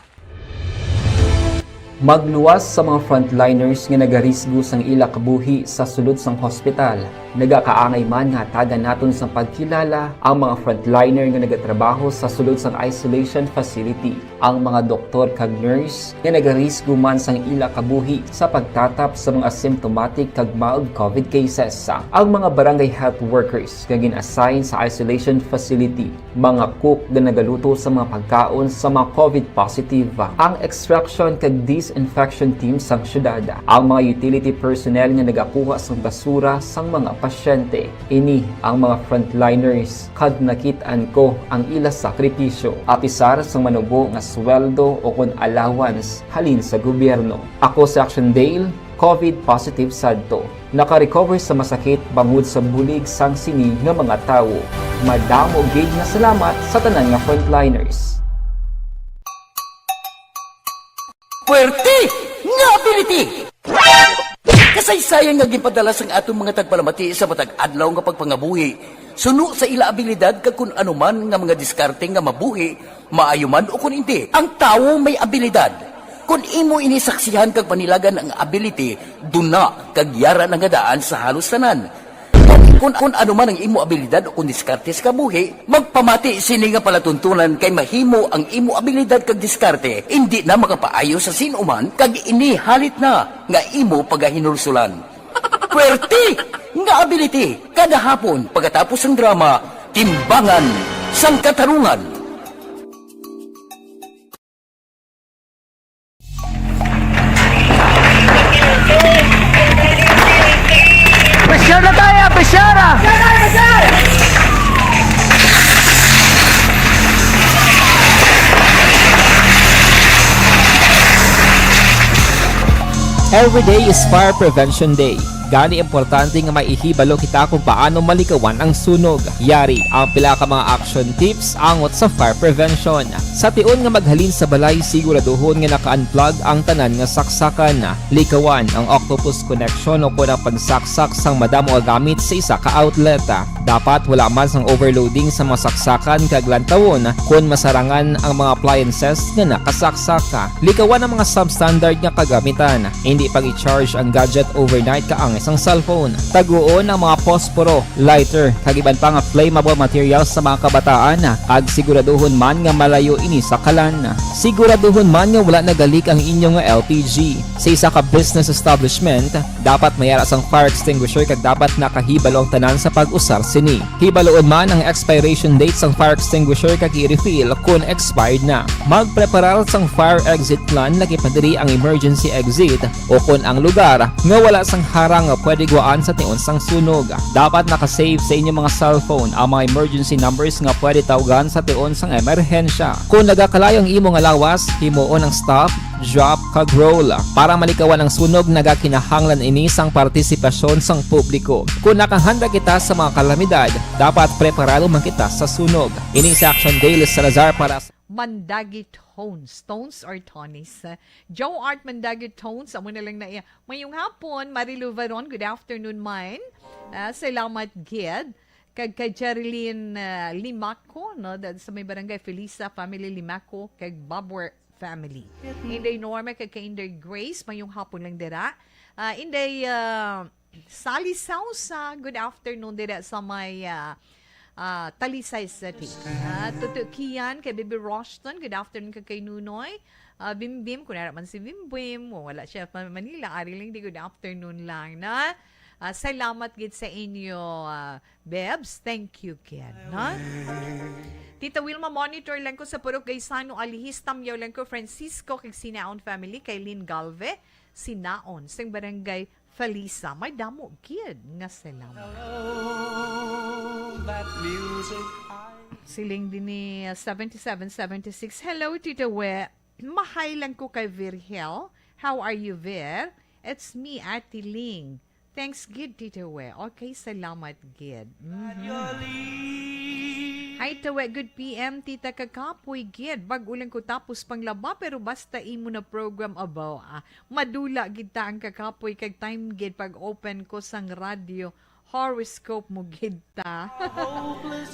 Magluwas sa mga frontliners nga nagarisgo sang ila kabuhi sa sulod sang hospital. Nagakaangay man nga hatagan naton sang pagkilala ang mga frontliner nga nagatrabaho sa sulod sang isolation facility, ang mga doktor kag nurse nga nagarisgo man sang ila kabuhi sa pagtatap sa mga asymptomatic kag mild COVID cases, ang mga barangay health workers nga gin-assign sa isolation facility, mga cook nga nagaluto sa mga pagkaon sa mga COVID positive, ang extraction kag disinfection team sang syudad, ang mga utility personnel nga nagakuha sang basura sang mga pasyente. Ini ang mga frontliners, kag nakit-an ko ang ila sakripisyo, apisar sang manubo nga sweldo o kon allowance halin sa gobyerno. Ako si Action Dale, COVID positive sadto. Naka-recover sa masakit bangod sa bulig sang sini nga mga tawo. Madamo gid nga salamat sa tanan nga frontliners. Puwerte nga ability! Kasaysayan nga ginpadala sang aton mga tagpalamati sa matag adlaw nga pagpangabuhi, suno sa ila abilidad kag kun ano man nga mga diskarte nga mabuhi, maayo man o kun indi. Ang tawo may abilidad. Kun imo ini saksihan kag panilagan ang ability, duna kag yara na nga daan sa halos tanan. Kun, kun ano man ang imo abilidad o kun diskarte sa kabuhi, magpamati sini nga palatuntunan kay mahimo ang imo abilidad kag diskarte indi na makapaayo sa sin-o man kag ini halit na nga imo pagahinulsulan. Puwerte nga ability! Kada hapon, pagkatapos sang drama, Timbangan sang Katarungan. Pressure na tayo! Pressure na! Every day is Fire Prevention Day. Gani, importante nga may ihibalo kita kung paano malikawan ang sunog. Yari ang pila ka mga action tips angot sa fire prevention. Sa tion nga maghalin sa balay, siguraduhon nga naka-unplug ang tanan nga saksakan. Likawan ang octopus connection o kon ang pagsaksak sang madamo nga gamit sa isa ka outlet. Dapat wala man sang overloading sa mga saksakan kag lantawon kon masarangan ang mga appliances nga nakasaksak. Likawan ang mga substandard nga kagamitan. Indi pag-i-charge ang gadget overnight kaangay sang cellphone. Taguon ang mga posporo, lighter, kag iban pa nga flammable materials sa mga kabataan, kag siguraduhon man nga malayo ini sa kalan. Siguraduhon man nga wala nagalik ang inyo nga L P G. Sa isa ka business establishment, dapat may ara sang fire extinguisher kag dapat nakahibalo ang tanan sa pag-usar sini. Hibaloon man ang expiration date sang fire extinguisher kag i-refill kon expired na. Magpreparar sang fire exit plan, laki pa diri ang emergency exit o kon ang lugar nga wala sang harang nga pwede gwaan sa tion sang sunog. Dapat naka-save sa inyo mga cellphone ang mga emergency numbers nga pwede tawgan sa tion sang emerhensya. Kon nagakalayo ang imo nga lawas, himuon ang stop, drop, kag roll. Para malikawan ang sunog, nagakinahanglan ini sang partisipasyon sang publiko. Kon nakahanda kita sa mga kalamidad, dapat preparado man kita sa sunog. Ini si Action Daily Salazar para sa Mandagi Tones. Tones or Tones? Joe Art Mandagi Tones, amo na lang na iya. Mayong hapon, Marilu Varon. Good afternoon, man. Ah, salamat gid. Kag kay Jerilyn, ah, Limaco, no, da-, sa may barangay Felisa family, Limaco, kag Babwer family. Inday Norma kag kay Inday Grace, mayong hapon lang dira. Ah, Inday, ah, Sally Sausa, good afternoon dira sa may, ah, ah, Talisay City. Ah, Tuto Kian, kay Bibi Roston, good afternoon kag kay Nunoy. Ah, Bimbim, kung ara man si Bimbim, kung wala siya pa Manila, ari lang di good afternoon lang, na. Ah, salamat gid sa inyo, ah, Bebs. Thank you, Ken, no? Tita Wilma, monitor lang ko sa Purok Gaisano, Alihis, Tamyaw lang ko, Francisco, kag Sinaon family, kay Lynn Galve, Sinaon, sing barangay Felisa. May damo gid nga salamat. Hello, that music I Siling din ni, uh, seventy-seven seventy-six. Hello, Tita We. Mahay lang ko kay Virgel. How are you, Vir? It's me, Ate Ling. Thanks gid, Tita We. Okay, salamat gid. Mhm. Hi, Tawe. Good P M, Tita. Kakapoy gid. Bag-o lang ko tapos panglaba, pero basta imo na program, abaw, ah. Madula gid ta ang kakapoy kag time gid pag-open ko sang radyo. Horoscope mo gid ta.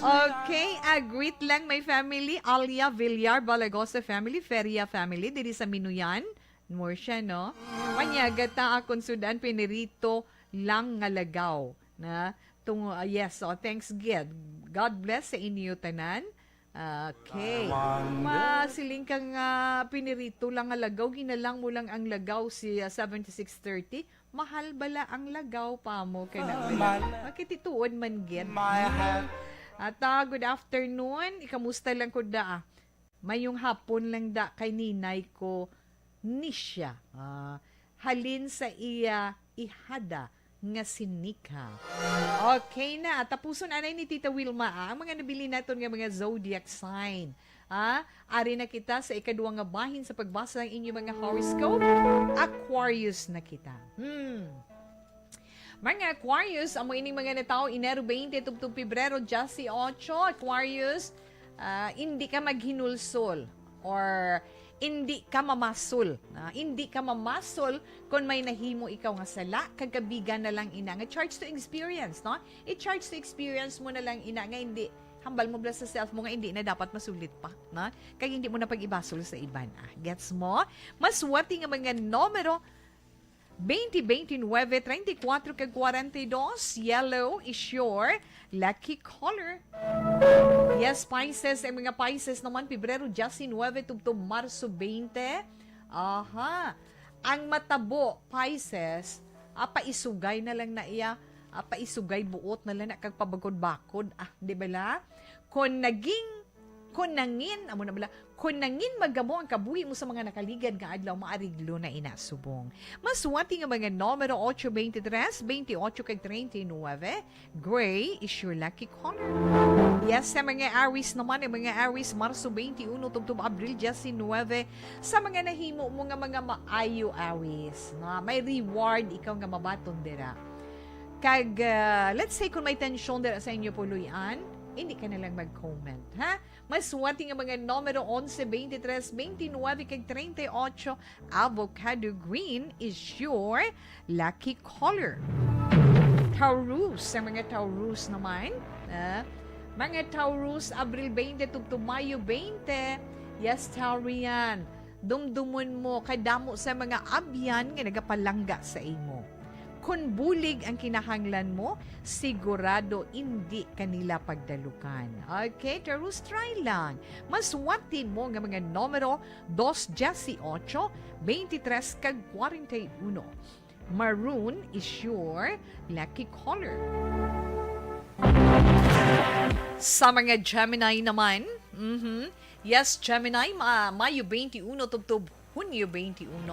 Okay, ah, greet lang my family, Alia Villar Balagosa family, Feria family, diri sa Minuyan, Murcia, no? Panyaga ta akon sudan pinirito lang nga lagaw, na tung-, ah, yes, so thanks gid. God bless sa inyo tanan. Okay. Masiling ka nga pinirito lang nga lagaw, ginalang mo lang ang lagaw si, ah, seventy-six thirty. Mahal bala ang lagaw pa mo kay na. Makitituod man gid. At, ah, good afternoon. Ikamusta lang ko da? Mayong hapon lang da kay ninay ko, Nisha. Ah, halin sa iya ihada nga si Nika. Okay na, tapuson anay ni Tita Wilma, ah, ang mga nabili naton nga mga zodiac sign. Ah, ari na kita sa ikaduha nga bahin sa pagbasa ng inyong mga horoscope. Aquarius na kita. Hmm. Mga Aquarius, amo ining mga natawo Enero twenty tubtob Pebrero diyesyocho. Aquarius, ah, indi ka maghinulsol or indi ka mamasol. Ah, indi ka mamasol kung may nahimo ikaw nga sala, kag kabiga na lang ina nga charge to experience, no? I-charge to experience mo na lang ina nga hindi hambal mo bala sa self mo nga hindi na dapat masulit pa, no? Kag hindi mo na pag-ibasol sa iban, ah. Gets mo? Mas swerte nga mga numero, twenty, twenty-nine, thirty-four, kag forty-two. Yellow is your lucky color. Yes, Pisces. Ang mga Pisces naman, Pebrero diyesnuwebe tubtob Marso twenty. Aha. Ang matabo, Pisces, ah, paisugay na lang na iya, ah, paisugay buot na lang na kag pabakod-bakod. Ah, di ba la? Kung naging Kon nangin, amo na bala, kon nangin magamo ang kabuhi mo sa mga nakaligad nga adlaw, maariglo na ina subong. Maswati nga mga numero ocho, twenty-three, twenty-eight kag thirty-nine. Gray is your lucky color. Yes, sa mga Aries naman, ang mga Aries, Marso twenty-one tubtob Abril diecinuebe, sa mga nahimo mo nga mga maayo, Aries, na may reward ikaw nga mabaton dira. Kag, ah, let's say, kung may tensyon dira sa inyo puloy-an, hindi ka na lang mag-comment, ha? Maswati nga mga numero onse, twenty-tres, twenty-nuebe, kag treinta y ocho, avocado green is your lucky color. Taurus, sa mga Taurus naman, ah, mga Taurus, Abril twenty tubtob Mayo twenty, yes, Taurian, dumdumon mo, kadamo sa mga abyan nga nagapalangga sa imo. Kon bulig ang kinahanglan mo, sigurado indi ka nila pagdalukan. Okay, Taurus, try lang. Maswati mo nga mga numero dos, dieciocho, veintitrés, kag kwarenta y uno. Maroon is your lucky color. Sa mga Gemini naman, mhm, yes, Gemini, ma Mayo twenty-one tubtob Hunyo twenty-one.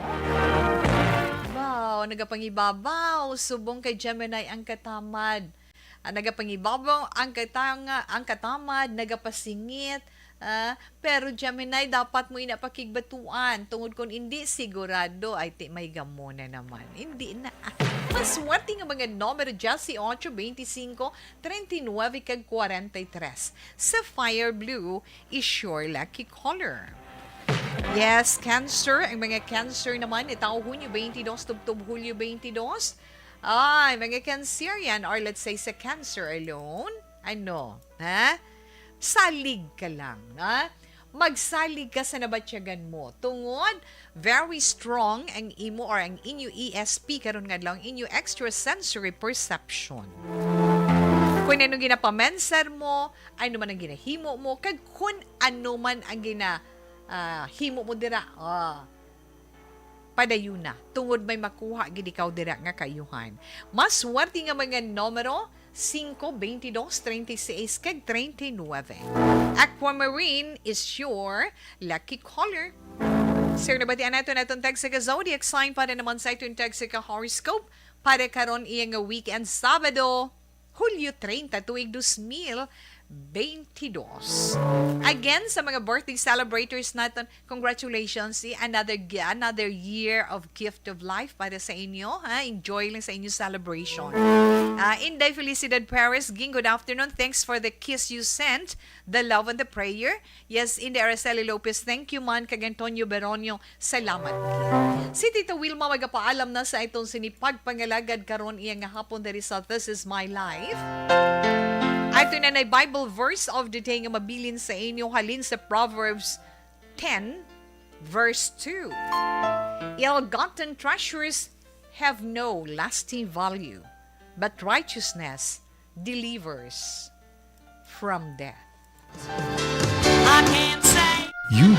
Wow, nagapangibabaw, subong kay Gemini ang katamad. Ah, nagapangibabaw ang katanga, ang katamad, nagapasingit. Ah, pero Gemini, dapat mo ina pakigbatuan. Tungod kon indi, sigurado, ay ti may gamo na naman. Hindi na. Maswerte nga mga numero, dieciocho, veinticinco, treinta y nueve, kag kwarenta y tres. Sapphire blue is your lucky color. Yes, Cancer. Ang mga Cancer naman, ni tao Hunyo twenty-two tubtob Hulyo twenty-two. Ay, mga Cancerian, or let's say sa Cancer alone, ano, ha? Salig ka lang, ha? Magsalig ka sa nabatyagan mo. Tungod, very strong ang imo or ang inyo E S P karon nga adlaw, ang inyo extrasensory perception. Kung ano ginapamensar mo, ano man ang ginahimo mo, kag kung ano man ang gina, ah, himo mo dira, ah, padayuna, tungod may makuha gid ikaw dira nga kaayuhan. Maswerte nga mga numero, singko, bentidós, treinta y seis, kag treinta y nuebe. Aquamarine is your lucky color. Sir, nabatian nato naton tag sa ka zodiac sign para naman sa iton tag sa ka horoscope para karon iya nga weekend, Sabado, Hulyo treinta, tuig dos mil bentidós. Again, sa mga birthday celebrators naton, congratulations, eh, another gi-, another year of gift of life para sa inyo, ha? Enjoy lang sa inyo celebration. Ah, Inday Felicidad Perez, Ging, good afternoon. Thanks for the kiss you sent, the love and the prayer. Yes, Inday Araceli Lopez, thank you man, kag Antonio Beronio, salamat gid. Si Tita Wilma magapaalam na sa iton sini pagpangalagad karon iya nga hapon diri sa This Is My Life. Ato na nay Bible verse of the day nga mabilin sa inyo halin sa Proverbs ten, verse two. Ill-gotten treasures have no lasting value, but righteousness delivers from death. I can't say You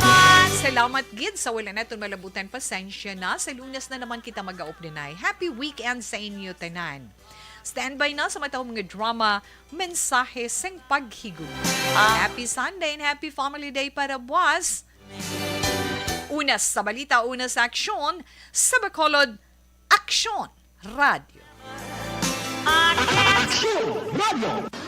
Salamat gid sa wala naton malabutan. Pasensya na. Sa Lunes na naman kita mag-aupdanay. Happy weekend sa inyo tanan. Standby na sa matahom nga drama, Mensahe sang Paghigugma. Ah. Happy Sunday and happy Family Day para buwas. Una sa balita, una sa aksyon, sa Bacolod, Aksyon Radio. Aksyon Radio.